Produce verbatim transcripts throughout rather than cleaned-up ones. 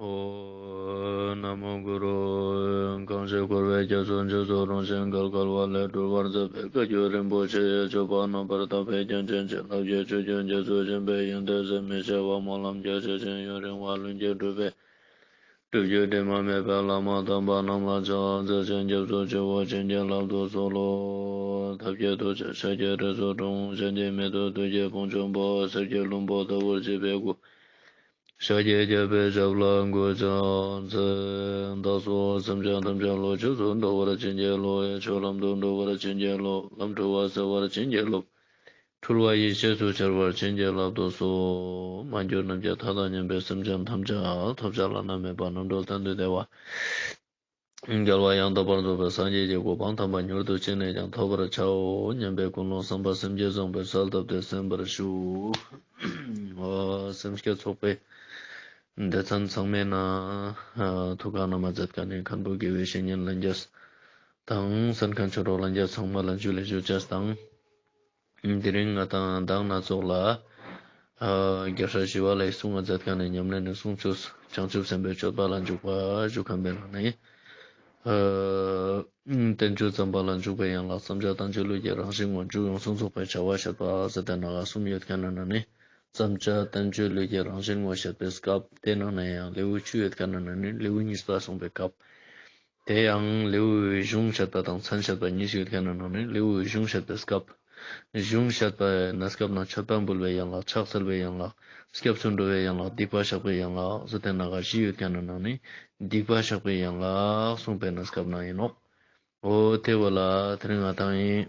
ཨོཾ། ན་མོ་གུ་རུ། གང་ཞིག་འཁོར་བའི་རྒྱ་མཚོ་འཇིགས་སུ་རུང་ཞིང་བརྒལ་དཀའ་བ་ལས་སྒྲོལ་བར་མཛད་པའི་བཀའ་བརྒྱུད་རིན་པོ་ཆེ་ཡི་སྤྱོད་པ་རྣམ་པར་དག་པའི་རྒྱན་ཅན་བྱིན་རླབས་ཀྱི་ཆུ་རྒྱུན་རྒྱ་མཚོ་ཆེན་པོའི་ཡོན་ཏན་ཟད་མི་ཤེས་པ་སྨོན་ལམ་རྒྱ་ཆེ་ཞིང་ཡུན་རིང་བ་ལྷུན་གྱིས་གྲུབ་པའི་སྒྲུབ་བརྒྱུད་དྲི་མ་མེད་པའི་བླ་མ་དམ་པ་རྣམས་ལ་ཕྱག་འཚལ་ཞིང་སྐྱབས་སུ་མཆིའོ། བྱིན་གྱིས་བརླབ་ཏུ་གསོལ་ལོ། ཐབས་མཁས་ཐུགས་རྗེས་ཤཱཀྱའི་རིགས་སུ་འཁྲུངས། གཞན་གྱིས་མི་ཐུབ་བདུད་ཀྱི་དཔུང་འཇོམས་པ། གསེར་གྱི་ལྷུན་པོ་ལྟ་བུར་བརྗིད་པའི་སྐུ། ཤཱཀྱའི་རྒྱལ་པོའི་ཞབས་ལ་གུས་ཕྱག་འཚལ། བདག་སོགས་སེམས་ཅན་ཐམས་ཅད་བློ་ཆོས་སུ་འགྲོ་བར་བྱིན་གྱིས་རློབས། ཆོས་ལམ་དུ་འགྲོ་བར་བྱིན་གྱིས་རློབས། ལམ་འཁྲུལ་བ་སེལ་བར་བྱིན་གྱིས་རློབས། འཁྲུལ་བ་ཡེ་ཤེས་སུ་འཆར་བར་བྱིན་གྱིས་བརླབ་ཏུ་གསོལ། མ་གྱུར་ནམ་མཁའི་མཐའ་དང་མཉམ་པའི་སེམས་ཅན་ཐམས་ཅད་ཐོབ་བྱ་བླ་ན་མེད་པ་རྣམ་གྲོལ་གཏན་དུ་བདེ་བ། རྒྱལ་བ་ཡང་དག་པར་རྫོགས་པའི་སངས་རྒྱས་ཀྱི་གོ་འཕང་དམ་པ་མྱུར་དུ་ཅི་ནས་ཀྱང་ཐོབ་པར་བྱའོ་སྙམ་པའི་ཀུན་སློང་བསམ་པ་སེམས་བསྐྱེད་བཟང་པོས་གསལ་བཏབ་སྟེ་གསན་པར་ཞུ། འོ། སེམས་བསྐྱེད་ཚོགས་པའི་སྡེ་ཚན་ཚང་མའི་ནང་ཐུགས་ཁ་ན་མ་མཛད་མཁན་ནི་མཁན་པོ་དགེ་བའི་བཤེས་གཉེན་ལྷན་རྒྱས་དང་གསན་མཁན་ཆོས་གྲོགས་ལྷན་རྒྱས་ཚང་མ་ལ་ཇུ་ལེ་ཞུ་ཅེས་དང་། དེ་རིང་ང་དང་མདང་ནེ་ཚོགས་ལ་ཨ་རྒྱལ་སྲས་ཞི་བ་ལྷའི་གསུང་ང་མཛད་མཁན་ནི་ཉམས་ལེན་ནི་གསུང་ཆོས་བྱང་ཆུབ་སེམས་དཔའི་སྤྱོད་པ་ལ་འཇུག་པ་ཞུ་མཁན་པའི་ནང་ནེ་ཨ་བསྟན་བཅོས་བརྩམ་པ་ལ་འཇུག་པའི་ཡན་ལག་བརྩམ་བྱ་བསྟན་བཅོས་ལུས་ཀྱི་རང་བཞིན་ངོ་། མཇུག་ཡོངས་སུ་རྫོགས་པའི་བྱ་བ་བཤད་པ་ཟེར་ཏེ་ནང་གསུམ་ཡོད་མཁན་ནི་ནང་ནེ་བརྩམ་བྱ་བསྟན་བཅོས་ལུས་ཀྱི་རང་བཞིན་ངོ་བཤད་པའི་སྐབས་དེ་ནང་ནེ་ཡང་ལེའུ་བཅུ་ཡོད་མཁན་ནི་ནང་ནེ་ལེའུ་གཉིས་པ་གསུངས་པའི་སྐབས། དེ་ཡང་ལེའུའི་གཞུང་བཤད་པ་དང་མཚན་བཤད་པ་གཉིས་ཡོད་མཁན་ནི་ནང་ནེ་ལེའུའི་གཞུང་བཤད་པའི་སྐབས། གཞུང་བཤད་པའི་གནས་སྐབས་ནང་མཆོད་པ་འབུལ་བའི་ཡན་ལག་ཕྱག་འཚལ་བའི་ཡན་ལག་སྐྱབས་སུ་འགྲོ་བའི་ཡན་ལག་སྡིག་པ་བཤགས་པའི་ཡན་ལག་ཟེར་ཏེ་ནང་བཞི་ཡོད་མཁན་ནི་ནང་ནེ་སྡིག་པ་བཤགས་པའི་ཡན་ལག་གསུངས་པའི་གནས་སྐབས་ནང་ཡིན་ནོག་འོ་དེ་བོ་ལ་དེ་རིང་ང་དང་ཡིན།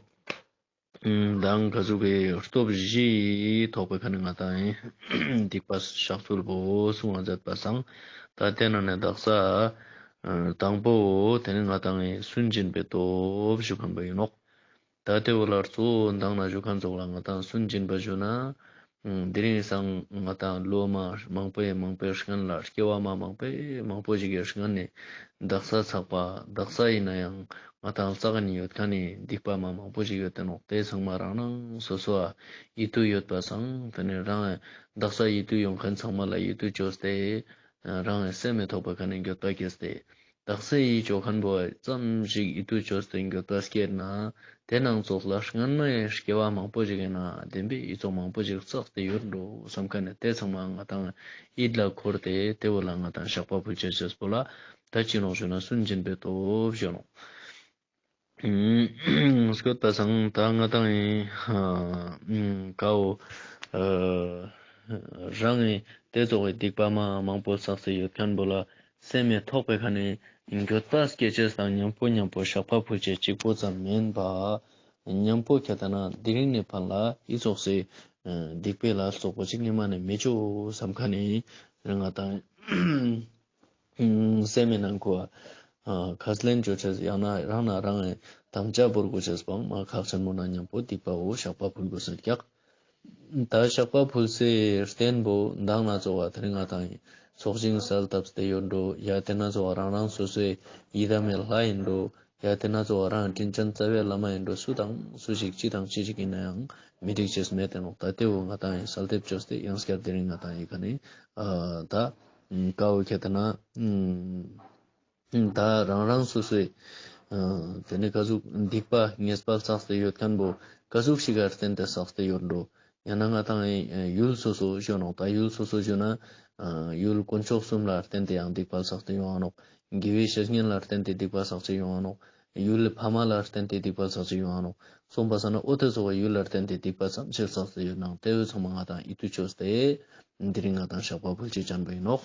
མདང་ག་ཟུག་གི་སྟོབས་བཞི་ཐོག་པའི་ཁ་ནེ་ང་དང་ཡིན་སྡིག་པ་བཤགས་ཚུལ་བོ་གསུང་བ་མཛད་པ་སང་། ད་དེ་ནང་ནེ་དག་ས་དང་པོ་དེ་ནི་ང་དང་ཡིན་སུན་འབྱིན་པའི་སྟོབས་ཞུ་མཁན་པོ་ཡིན་ནོག་ད་དེ་བོ་ལ་གཙོ་བོ་མདང་ནེ་ཞུ་མཁན་ཚོགས་ལ་ང་དང་སུན་འབྱིན་པ་ཞུ་ན། དེ་རིང་སང་ང་དང་ལོ་མ་མང་པོའི་མང་པོའི་སྔན་ལ་སྐྱེ་བ་མ་མང་པོའི་མང་པོ་ཞིག་གི་སྔན་ནེ་དག་ས་ཚག་པ་དག་ས་ཡིན་ན་ཡང་ང་དང་ལ་ཙག་ནི་ཡོད་མཁན་ནི་སྡིག་པ་མ་མང་པོ་ཞིག་ཡོད་དེ་ནོག་དེ་ཚང་མ་རང་རང་སོ་སོ་ཨ་ཡིད་དུ་ཡོད་པ་སང་དེ་ནེ་རང་དག་ས་ཡིད་དུ་ཡོད་མཁན་ཚང་མ་ལ་ཡིད་དུ་བཅོས་ཏེ་རང་སེམས་མི་ཐོགས་པའི་ཁ་ནེ་འགྱོད་པ་སྐྱེས་ཏེ། དག་ས་ཡིད་ཆོས་མཁན་པོ་ཙམ་ཞིག་ཡིད་དུ་བཅོས་ཏེ་འགྱོད་པ་སྐྱེས་ན། དེ་ནང་ཚོགས་ལ་སྔན་མའི་སྐྱེ་བ་མང་པོ་ཞིག་ཡིན་ན་བདེན་པའི་ཡིད་ཚོགས་མང་པོ་ཞིག་བསགས་ཏེ་ཡོད་འགྲོ་བསམ་མཁན་ནི་དེ་ཚང་མ་ང་དང་ཡིད་ལ་འཁོར་ཏེ་དེ་བོ་ལ་ང་དང་བཤགས་པ་ཕུལ་ཅེས་ཅེས་པོ་ལ་ད་ཅི་ནོག་ཞུ་ན་སུན་འབྱིན་པའི་སྟོབས་ཞུ་ནོག་སྐྱོད་པ་སང་ད་ང་དང་ཡིན་ཀའོ་རང་ངི་དེ་ཚོགས་ཀྱི་སྡིག་པ་མ་མང་པོ་བསགས་ཏེ་ཡོད་མཁན་པོ་ལ་སེམས་མི་ཐོགས་པའི་ཁ་ནེ་འགྱོད་པ་སྐྱེ་ཅེས་དང་མཉམ་པོ་མཉམ་པོ་བཤགས་པ་ཕུལ་ཅེས་གཅིག་པོ་ཙམ་མིན་པ། མཉམ་པོ་ཁྱད་ད་ན་དེ་རིང་ནེ་ཕར་ལ་ཡིད་ཚོགས་སི་སྡིག་པའི་ལ་སོགས་པ་ཅིག་ཉི་མ་ནེ་མི་བཅོ་བསམ་མཁན་ནི་རང་ང་དང་སེམས་མི་ནང་ཁོ་ཁས་ལེན་བཅོ་ཅེས་ཡང་ན་རང་ན་རང་དམ་བཅའ་བོར་དགོས་ཅེས་པོའང་མ་ཁག་ཆེན་མོ་ན་མཉམ་པོ་སྡིག་པའོ་བཤགས་པ་ཕུལ་དགོས་ཟེར་ཀྱག་ད་བཤགས་པ་ཕུལ་སའི་རྟེན་པོ་མདང་ནེ་ཚོགས་པ་དེ་རིང་ང་དང་ཚོགས་ཞིང་གསལ་བཏབ་སྟེ་ཡོད་འགྲོ། ཡ་དེ་ནེ་ཚོགས་པ་རང་རང་སོ་སོའི་ཡི་དམ་མའི་ལྷ་ཡིན་འགྲོ། ཡ་དེ་ནེ་ཚོགས་པ་རང་དྲིན་ཅན་རྩ་བའི་བླ་མ་ཡིན་འགྲོ། སུ་དང་སུ་ཞིག་ཅི་དང་ཅི་ཞིག་ཡིན་ན་ཡང་མི་འགྲིག་ཅེས་མེད་དེ་ནོག་ད་དེ་བོ་ང་དང་ཡིན་གསལ་འདེབས་བཅོས་ཏེ་ཡང་སྐྱར་དེ་རིང་ང་དང་ཡིན་ཁ་ནེ་ད་ཀའོ་ཁྱད་ད་ན། ད་རང་རང་སོ་སོའི་དེ་ནི་ག་ཟུག་སྡིག་པ་ཉེས་པ་བསགས་ཏེ་ཡོད་མཁན་པོ་ག་ཟུག་ཞིག་ག་བརྟེན་ཏེ་བསགས་ཏེ་ཡོད་འགྲོ། ཡང་ན་ང་དང་ཡུལ་སོ་སོ་ཞུ་ནོག་ད་ཡུལ་སོ་སོ་ཞུ་ན་ཡུལ་དཀོན་མཆོག་གསུམ་ལ་བརྟེན་ཏེ་ཡང་སྡིག་པ་བསགས་ཏེ་ཡོང་ང་ནོག་དགེ་བའི་བཤེས་གཉེན་ལ་བརྟེན་ཏེ་སྡིག་པ་བསགས་ཏེ་ཡོང་ང་ནོག་ཡུལ་ལ་ཕ་མ་ལ་བརྟེན་ཏེ་སྡིག་པ་བསགས་ཏེ་ཡོང་ང་ནོག་སོང་པ་ས་ན་འོ་དེ་ཚོ་བ་ཡུལ་ལ་བརྟེན་ཏེ་སྡིག་པ་ཙམ་ཞིག་བསགས་ཏེ་ཡོད་ནའང་དེ་བོ་ཚང་མ་ང་དང་ཡིད་དུ་བཅོས་ཏེ་དེ་རིང་ང་དང་བཤགས་པ་ཕུལ་ཅེས་ཅན་པོ་ཡིན་ནོག་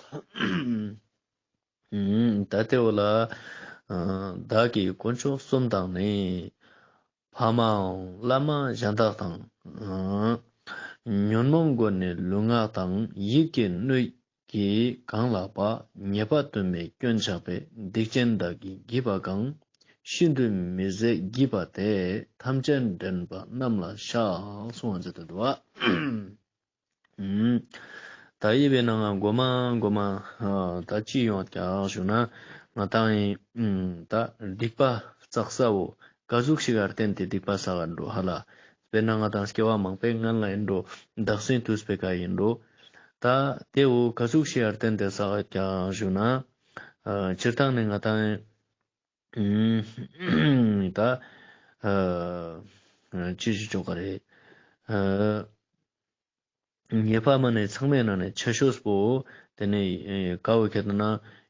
ད་དེ་བོ་ལ་བདག་གིས་དཀོན་མཆོག་གསུམ་དང་ནི། ཕ་མའང་བླ་མ་གཞན་དག་དང་། ཉོན་མོངས་སྒོ་ནས་ལུས་ངག་དང་། ཡིད་ཀྱི་སྣོད་ཀྱིས་གང་བསླངས་པ། ཉེས་པ་དོན་མེད་སྐྱོན་ཆགས་པས། སྡིག་ཅན་བདག་གིས་བགྱིས་པ་གང་། ཤིན་ཏུ་མི་བཟད་བགྱིས་པ་དེ། ཐམས་ཅད་འདྲེན་པ་རྣམས་ལ་བཤགས། གསུངས་པ་མཛད་དེ་འདུག་པ། ད་ཡི་བའི་ནང་ང་གོ་མ་གོ་མ་ད་ཅི་ཡོང་ཀྱག་ཞུ་ན་ང་དང་ཡིན་ད་སྡིག་པ་བསགས་ས་བོ་ག་ཟུག་ཞིག་ག་བརྟེན་ཏེ་སྡིག་པ་བསགས་ཀ་འགྲོ་ཧ་ལ། དཔེར་ན་ང་དང་སྐྱེ་བ་མང་པོའི་སྔན་ལ་ཡིན་འགྲོ། བདག་འཛིན་དུས་པའི་ཀ་ཡིན་འགྲོ། ད་དེ་བོ་ག་ཟུག་ཤིག་ཨར་བརྟེན་ཏེ་སག་ཀྱག་ཞུ་ན། ཨ་སྤྱིར་བཏང་ནི་ང་ཏང་ད་ཨ་ཅི་ཞིག་ཅོ་ག་རེ། ཨ་ཉེས་པ་མ་ནེ་ཚང་མའི་ནང་ནེ་ཆེ་ཤོས་པོ་དེ་ནེ་ཨེ་ཀ་བོ་ཁྱེད་ན་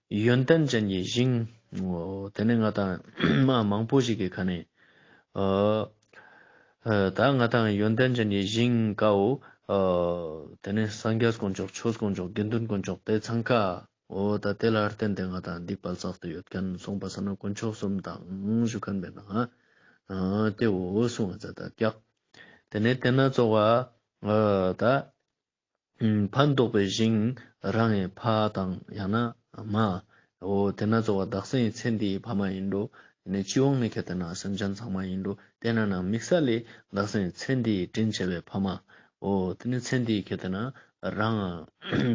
ཡོན་ཏན་ཅན་གྱི་ཞིང་། འོ་དེ་ནེ་ང་ཏང་མ་མང་པོ་ཞིག་གི་ཁ་ནེ་ཨ་ཨ་ད་ང་ཏང་ཡོན་ཏན་ཅན་གྱི་ཞིང་ཀ་བོ་ཨ་དེ་ནེ་སངས་རྒྱས་དཀོན་མཆོག་ཆོས་དཀོན་མཆོག་དགེ་འདུན་དཀོན་མཆོག་དེ་ཚང་ཀ། འོ་ད་དེ་ལ་བརྟེན་ཏེ་ང་ཏང་སྡིག་པ་བསགས་ཏེ་ཡོད་ཁན་སོང་པ་སང་ན་དཀོན་མཆོག་གསུམ་དང་ཞུ་ཁན་པེ་ན་ཨ་དེ་བོ་སོང་ང་ཙ་ད་ཀྱག། དེ་ནེ་དེ་ན་ཙོགས་ཨ་ད་ཕན་འདོགས་པའི་ཞིང་རང་ངི་ཕ་དང་ཡང་ན་མ། འོ་དེ་ན་ཙོགས་ཨ་དག་ས་ངི་ཚེ་འདིའི་ཕ་མ་ཨིན་འགྲོ། དེ་ནེ་སྤྱི་ཡོངས་ནེ་ཁྱེད་དེ་ན་སེམས་ཅན་ཚང་མ་ཨིན་འགྲོ། དེ་ན་ནང་དམིགས་བསལ་ལེ་དག་ས་ངི་ཚེ་འདིའི་དྲིན་ཆེ་བའི་ཕ་མ། འོ་དེ་ནེ་ཚེ་འདིའི་ཁྱེད་དེ་ན་རང་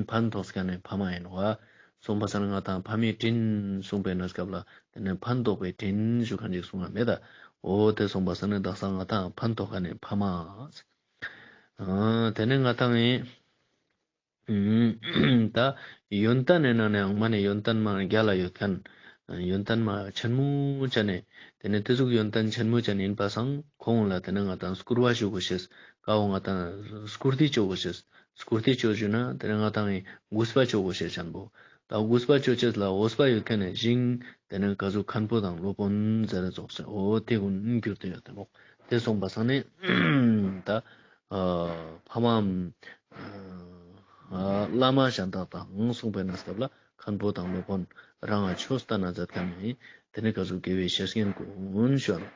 ཕན་ཐོགས་ཁན་ནི་ཕ་མ་ཨིན་ནོག་ཨ། སོང་པ་སང་ན་ང་ཏང་ཕ་མའི་དྲིན་གསུངས་པའི་གནས་སྐབས་ལ་དེ་ནེ་ཕན་འདོགས་པའི་དྲིན་ཞུ་ཁན་ཅིག་གསུངས་ཡ་མེད་ད། འོ་དེ་སོང་པ་སང་ན་དག་ས་ང་ཏང་ཕན་ཐོགས་ཁན་ནི་ཕ་མ། ཨ་དེ་ནེ་ང་ཏང་ངི་ད་ཡོན་ཏན་ནི་ནང་ནེ་ཡང་མ་ནེ་ཡོན་ཏན་མ་རྒྱལ་ལ་ཡོད་ཁན། ཡོན་ཏན་མ་ཆེན་མོ་ཅན་ནི། དེ་ནེ་དེ་ཟུག་ཡོན་ཏན་ཆེན་མོ་ཅན་ཨིན་པ་སང་ཁོང་ལ་དེ་ནེ་ང་ཏང་སྐུར་བ་ཞུ་གོས་ཤེས། ཀ་བོ་ང་ཏང་སྐུར་དི་ཅོ་གོས་ཤེས། སྐུར་དི་ཅོ་ཞུ་ན་དེ་ནེ་ང་ཏང་ངི་གུས་པ་ཅོ་གོས་ཤེས་ཅན་པོ། ད་གུས་པ་ཅོ་ཅེས་ལ་འོས་པ་ཡོད་ཁན་ནི་ཞིང་དེ་ནེ་ག་ཟུག་མཁན་པོ་དང་སློབ་དཔོན་ཟེར་ར་ཙོགས་སེ་འོ་དེ་གུན་གྱུར་ཏེ་ཡོད་དེ་ནོག། དེ་སོང་པ་སང་ནེ་ད་ཨ་ཕ་མའམ་ཨ་བླ་མ་གཞན་དག་དང་གསུངས་པའི་གནས་སྐབས་ལ་མཁན་པོ་དང་སློབ་དཔོན་རང་ང་ཆོས་ལྟ་ན་མཛད་ཁན་ནི་དེ་ནེ་ག་ཟུག་དགེ་བའི་བཤེས་གཉེན་གུན་ཞུ་ནོག།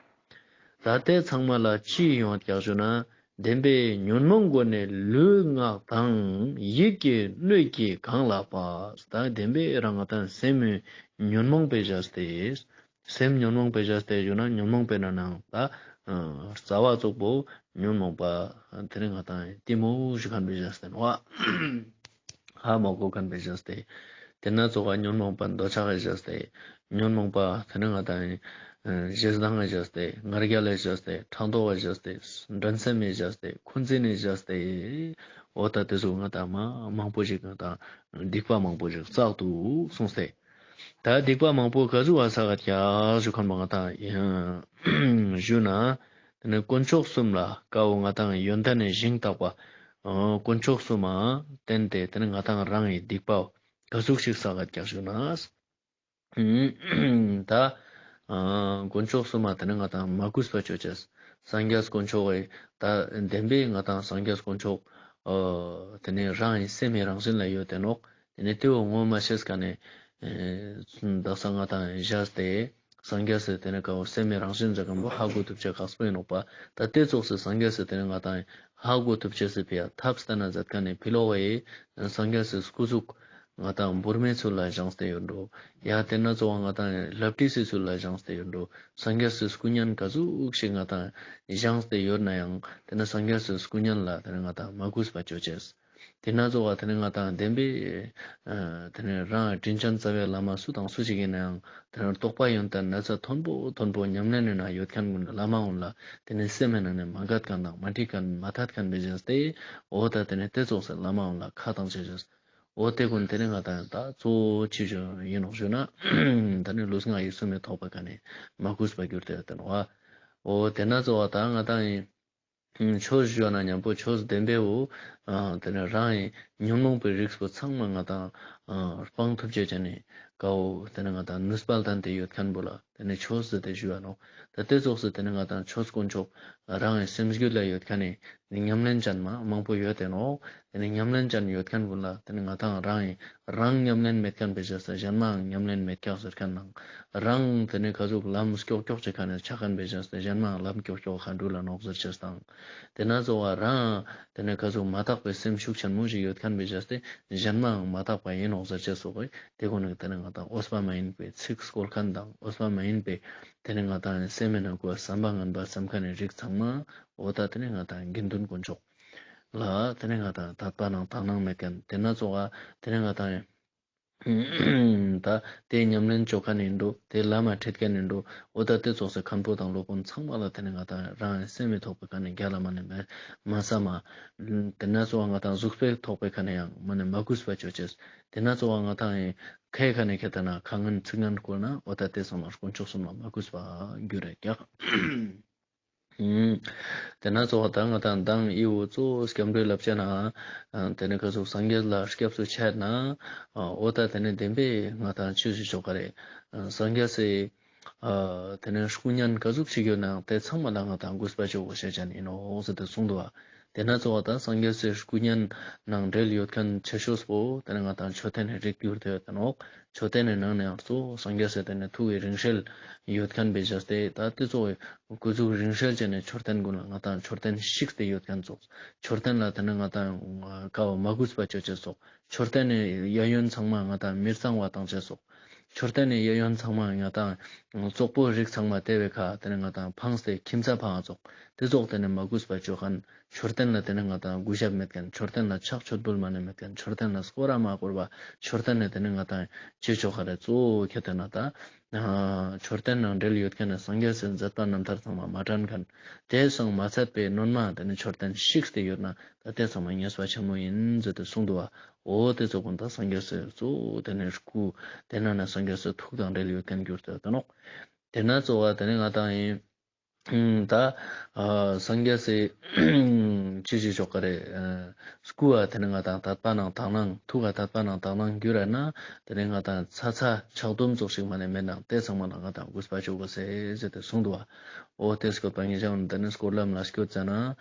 ད་དེ་ཚང་མ་ལ་ཅི་ཡོང་ཀྱག་ཞུ་ན། བདེན་པའི་ཉོན་མོངས་སྒོ་ནས་ལུས་ངག་དང་། ཡིད་ཀྱི་སྣོད་ཀྱིས་གང་བརླག་པ། ད་བདེན་པའི་རང་ང་ཏང་སེམས་ཉོན་མོངས་པའི་བཞག་སྟེ། སེམས་ཉོན་མོངས་པའི་བཞག་སྟེ་ཞུ་ན་ཉོན་མོངས་པའི་ནང་ནེ་ད་རྩ་བ་ཙོགས་པོ་ཉོན་མོངས་པ་དེ་ནེ་ང་ཏང་གཏི་མུག་ཞུ་ཁན་པེ་བཞག་སྟེ་ནོག། ཧ་མ་གོ་ཁན་པེ་བཞག་སྟེ། དེ་ན་ཙོགས་ཉོན་མོངས་པ་འདོད་ཆགས་བཞག་སྟེ། ཉོན་མོངས་པ་དེ་ནེ་ང་ཏང་ཨ་ཞེ་སྡང་བཞག་སྟེ། ང་རྒྱལ་བཞག་སྟེ། ཕྲག་དོག་བཞག་སྟེ། འགྲན་སེམས་བཞག་སྟེ། འཁོན་འཛིན་བཞག་སྟེ། འོ་ད་དེ་ཙོགས་ང་ཏང་མ་མང་པོ་ཞིག་ང་ཏང་སྡིག་པ་མང་པོ་ཞིག་བསགས་དུག་གསུངས་ཏེ། ད་སྡིག་པ་མང་པོ་ག་ཟུག་བསགས་ཀྱག་ཞུ་ཁན་པོ་ང་ཏང་ཞུ་ན། དེ་ནེ་དཀོན་མཆོག་གསུམ་ལ་ཀ་བོ་ང་ཏང་ཡོན་ཏན་ནི་ཞིང་དག་པ། ཨ་དཀོན་མཆོག་གསུམ་མ་བརྟེན་ཏེ་དེ་ནེ་ང་ཏང་རང་ངི་སྡིག་པ་ག་ཟུག་ཞིག་བསགས་ཀྱག་ཞུ་ན། ད་ཨ་དཀོན་མཆོག་གསུམ་མ་དེ་ནེ་ང་ཏང་མ་གུས་པ་ཅོ་ཅེས། སངས་རྒྱས་དཀོན་མཆོག་གི་ད་བདེན་པའི་ང་ཏང་སངས་རྒྱས་དཀོན་མཆོག་ཨ་དེ་ནེ་རང་ངི་སེམས་སི་རང་བཞིན་ལ་ཡོད་དེ་ནོག། དེ་ནེ་དེ་བོ་ངོ་མ་ཤེས་ཁན་ནི་ཨེ་དག་ས་ང་ཏང་བཞག་སྟེ་སངས་རྒྱས་སི་དེ་ནེ་ཀ་བོ་སེམས་སི་རང་བཞིན་ཟེར་ཁན་པོ་ཧ་གོ་ཐུབ་ཅེས་ཁག་པོ་ཨིན་ནོག་པ། ད་དེ་ཙོགས་སི་སངས་རྒྱས་སི་དེ་ནེ་ང་ཏང་ཧ་གོ་ཐུབ་ཅེས་སི་ཕི་ཡ་ཐབས་ལྟ་ན་མཛད་ཁན་ནི་ཕི་ལོགས་པའི་སངས་རྒྱས་སི་སྐུ་གཟུགས་ང་ཏང་འབུར་མའི་ཚུལ་ལ་བཞེངས་ཏེ་ཡོད་འགྲོ། ཡ་དེ་ན་ཙོགས་ང་ཏང་ལྷ་བྲིས་སི་ཚུལ་ལ་བཞེངས་ཏེ་ཡོད་འགྲོ། སངས་རྒྱས་སི་སྐུ་བརྙན་ག་ཟུག་ཞིག་ང་ཏང་བཞེངས་ཏེ་ཡོད་ན་ཡང་དེ་ནེ་སངས་རྒྱས་སི་སྐུ་བརྙན་ལ་དེ་ནེ་ང་ཏང་མ་གུས་པ་ཅོ་ཅེས། དེ་ན་ཙོགས་དེ་ནེ་ང་ཏང་བདེན་པའི་ཨ་དེ་ནེ་རང་དྲིན་ཅན་རྩ་བའི་བླ་མ་སུ་དང་སུ་ཞིག་ཨིན་ན་ཡང་དེ་ནེ་རྟོགས་པ་ཡོན་ཏན་ན་ཚ་མཐོན་པོ་མཐོན་པོ་ཉམས་ལེན་ནི་ནང་ཡོད་ཁན་གུན་ལ་བླ་མ་གུན་ལ་དེ་ནེ་སེམས་སི་ནང་ནེ་མ་དགའ་ཁན་དང་མ་འགྲིག་ཁན་མ་ཐད་ཁན་བེ་ཅེས་ཏེ། འོ་ད་དེ་ནེ་དེ་ཙོགས་སི་བླ་མ་གུན་ལ་ཁ་བཏང་ཅེས་ཅེས། འོ་དེ་གུན་དེ་ནེ་ང་ཏང་ད་གཙོ་བོ་ཅི་ཞིག་ཨིན་ནོག་ཞུ་ན། ད་ནི་ལུས་ངག་ཡིད་གསུམ་མི་ཐོགས་པའི་ཁ་ནེ་མ་གུས་པ་གྱུར་ཏེ་ཡོད་དེ་ནོག་པ། འོ་དེ་ན་ཙོགས་ད་ང་ཏང་ཨིན། ཆོས་ཞུ་ན་ཉམ་པོ་ཆོས་བདེན་པའི་བོ། ཨ་དེ་ནེ་རང་ངི་ཉོན་མོངས་པའི་རིགས་པོ་ཚང་མ་ང་ཏང་ཨ་སྤང་ཐུབ་ཅེས་ཅན་ནི་ཀ་བོ་དེ་ནེ་ང་ཏང་ནུས་པ་ལྡན་ཏེ་ཡོད་ཁན་པོ་ལ་དེ་ནེ་ཆོས་ཟེར་ཏེ་ཞུ་བ་ནོག། ད་དེ་ཙོགས་སི་དེ་ནེ་ང་ཏང་ཆོས་དཀོན་མཆོག་རང་ངི་སེམས་རྒྱུད་ལ་ཡོད་ཁན་ནི་ཉམས་ལེན་ཅན་མ་མང་པོ་ཡོད་དེ་ནོག། དེ་ནེ་ཉམས་ལེན་ཅན་ཡོད་ཁན་གུན་ལ་དེ་ནེ་ང་ཏང་རང་ངི་རང་ཉམས་ལེན་མེད་ཁན་བེ་ཅེས་སི་གཞན་མའང་ཉམས་ལེན་མེད་ཀྱག་ཟེར་ཁན་ནང་། རང་དེ་ནེ་ག་ཟུག་ལམ་ཀྱོག་ཀྱོག་ཅིག་ཁ་ནེ་ཆ་ཁན་བེ་ཅེས་ཏེ་གཞན་མའང་ལམ་ཀྱོག་ཀྱོག་ཁ་འགྲུལ་ལ་ནོག་ཟེར་ཅེས་དང་། དེ་ན་ཙོགས་རང་དེ་ནེ་ག་ཟུག་མ་དག་པའི་སེམས་ཤུགས་ཆེན་མོ་ཞིག་ཡོད་ཁན་བེ་ཅེས་ཏེ་གཞན་མའང་མ་དག་པ་ཨིན་ནོག་ཟེར་ཅེས་སོགས་དེ་གུན་ནི་དེ་ནེ་ང་ཏང་འོས་པ་མ་ཡིན་པའི་ཚིག་སྐོལ་ཁན་དང་འོས་པ་མ་ཡིན་པའི་དེ་ནེ་ང་ཏང་སེམས་སི་ནང་གོ་བསམ་པ་ངན་པ་བསམ་ཁན་ནི་རིགས་ཚང་མ་འོ་ད་དེ་ནེ་ང་ཏང་དགེ་འདུན་དཀོན་མཆོག་ལ་དེ་ནེ་ང་ཏང་དད་པ་ནང་དག་སྣང་མེད་ཁན། དེ་ན་ཙོགས་དེ་ནེ་ང་ཏང་ ད་དེ་ཉམས་ལེན་ཅོ་ཁན་ཨིན་འགྲོ། དེ་ལམ་མ་ཁྲིད་ཁན་ཨིན་འགྲོ། འོ་ད་དེ་ཙོགས་སེ་མཁན་པོ་དང་སློབ་དཔོན་ཚང་མ་ལ་དེ་ནེ་ང་ཏང་རང་སེམས་མི་ཐོག་པའི་ཁ་ནེ་རྒྱལ་ལ་མ་ནེ་མ་ས་མ། དེ་ན་ཙོགས་ང་ཏང་གཟུགས་པོའི་ཐོག་པའི་ཁ་ནེ་ཡང་མ་ནེ་མ་གུས་པ་ཅོ་ཅེས། དེ་ན་ཙོགས་ང་ཏང་ཁའི་ཁ་ནེ་ཁེ་ཏ་ན་ཁ་ངན་ཚིག་ངན་བཀོལ་ན་འོ་ད་དེ་ཚང་མ་དཀོན་མཆོག་གསུམ་ལ་མ་གུས་པ་གྱུར་རེ་ཀྱག། ཨུམ། དེ་ན་ཙོགས་ད་ང་ཏང་མདང་ཨི་བོ་གཙོ་བོ་སྐྱབས་འགྲོའི་བསླབ་བྱ་ན། ཨ་དེ་ནེ་ཁ་ཟུག་སངས་རྒྱས་ལ་སྐྱབས་སུ་ཆ་ན། ཨ་འོ་ད་དེ་ནེ་བདེན་པའི་ང་ཏང་ཅི་ཞིག་ཆོག་ག་རེ། ཨ་སངས་རྒྱས་སི་ཨ་དེ་ནེ་སྐུ་བརྙན་ག་ཟུག་ཅིག་ཡོད་ནའང་དེ་ཚང་མ་ལ་ང་ཏང་གུས་པ་ཅོ་དགོས་ཤེས་ཅན་ཨིན་ནོག་ཟེར་ཏེ་གསུངས་འདུག་བ། དེ་ན་ཙོགས་ད་སངས་རྒྱས་སི་སྐུ་བརྙན་ནང་འབྲེལ་ཡོད་ཁན་ཆེ་ཤོས་པོ་དེ་ནེ་ང་ཏང་མཆོད་རྟེན་ནི་རིགས་གྱུར་ཏེ་ཡོད་དེ་ནོག། མཆོད་རྟེན་ནི་ནང་ནེ་ཡང་གཙོ་བོ་སངས་རྒྱས་སི་དེ་ནེ་ཐུགས་ཀྱི་རིང་བསྲེལ་ཡོད་ཁན་བེ་བྱས་ཏེ་ད་དེ་ཙོགས་སྐུ་གཟུགས་རིང་བསྲེལ་ཅན་ནི་མཆོད་རྟེན་ཀུན་ལ་ང་ཏང་མཆོད་རྟེན་བཤིག་སྟེ་ཡོད་ཁན་ཙོགས། མཆོད་རྟེན་ལ་དེ་ནེ་ང་ཏང་ཀ་བོ་མ་གུས་པ་ཅོ་ཅེས་ཙོགས། མཆོད་རྟེན་ནི་གཡས་གཡོན་ཚང་མ་ང་ཏང་མི་གཙང་བ་བཏང་ཅེས་ཙོགས། མཆོད་རྟེན་ནི་གཡས་གཡོན་ཚང་མ་ང་ཏང་བཙོག་པོ་རིགས་ཚང་མ་དེ་བོའི་ཁ་དེ་ནེ་ང་ཏང་ཕངས་ཏེ་ཁྱིམ་ཚ་ཕང་ཙོགས། དེ་ཙོགས་དེ་ནེ་མ་གུས་པ་ཅོ་ཁན། མཆོད་རྟེན་ལ་དེ་ནེ་ང་ཏང་གུས་ཞབས་མེད་ཁན། མཆོད་རྟེན་ལ་ཕྱག་མཆོད་འབུལ་མ་ནེ་མེད་ཁན། མཆོད་རྟེན་ལ་སྐོར་ར་མ་བསྐོར་བ། མཆོད་རྟེན་ནི་དེ་ནེ་ང་ཏང་ཅི་ཅོ་ག་རེ་གཙོ་བོ་ཁེ་ཏེ་ན་ད། ཨ་མཆོད་རྟེན་ནང་འབྲེལ་ཡོད་ཁན་ནི་སངས་རྒྱས་སི་མཛད་པ་རྣམ་ཐར་ཚང་མ་མ་དྲན་ཁན། དེ་སང་མ་ཚད་པའི་སྣོན་མ་དེ་ནེ་མཆོད་རྟེན་བཤིག་སྟེ་ཡོད་ན་ད་དེ་ཚང་མ་ཉེས་པ་ཆེན་མོ་ཨིན་ཟེར་ཏེ་གསུངས་འདུག་བ། འོ་དེ་ཙོགས་ཀུན་ད་སངས་རྒྱས་སི་གཙོ་བོ་དེ་ནེ་སྐུ་དེ་ན་ན་སངས་རྒྱས་སི་ཐུགས་དང་འབྲེལ་ཡོད་ཁན་གྱུར་ཏེ་ཡོད་དེ་ནོག། དེ་ན་ཙོགས་དེ་ནེ་ང་ཏང་ཨིན། ད་ཨ་སངས་རྒྱས་སི་ཅི་ཞིག་ཆོག་ག་རེ། ཨ་སྐུ་ཨ་དེ་ནེ་ང་ཏང་དད་པ་ནང་དག་སྣང་། ཐུགས་ཨ་དད་པ་ནང་དག་སྣང་གྱུར་ར་ན་དེ་ནེ་ང་ཏང་ཚ་ཚ་ཆག་དུམ་ཙོགས་ཤིག་མ་ནེ་མེད་ནའང་དེ་ཚང་མ་ལ་ང་ཏང་གུས་པ་ཅོ་དགོས་ཟེར་ཟེར་ཏེ་གསུངས་འདུག་བ། འོ་དེ་སྐོར་པ་ཉེ་ཞའོ་ན་དེ་ནེ་སྐོར་ལམ་ལ་སྐྱོད་ཙ་ན་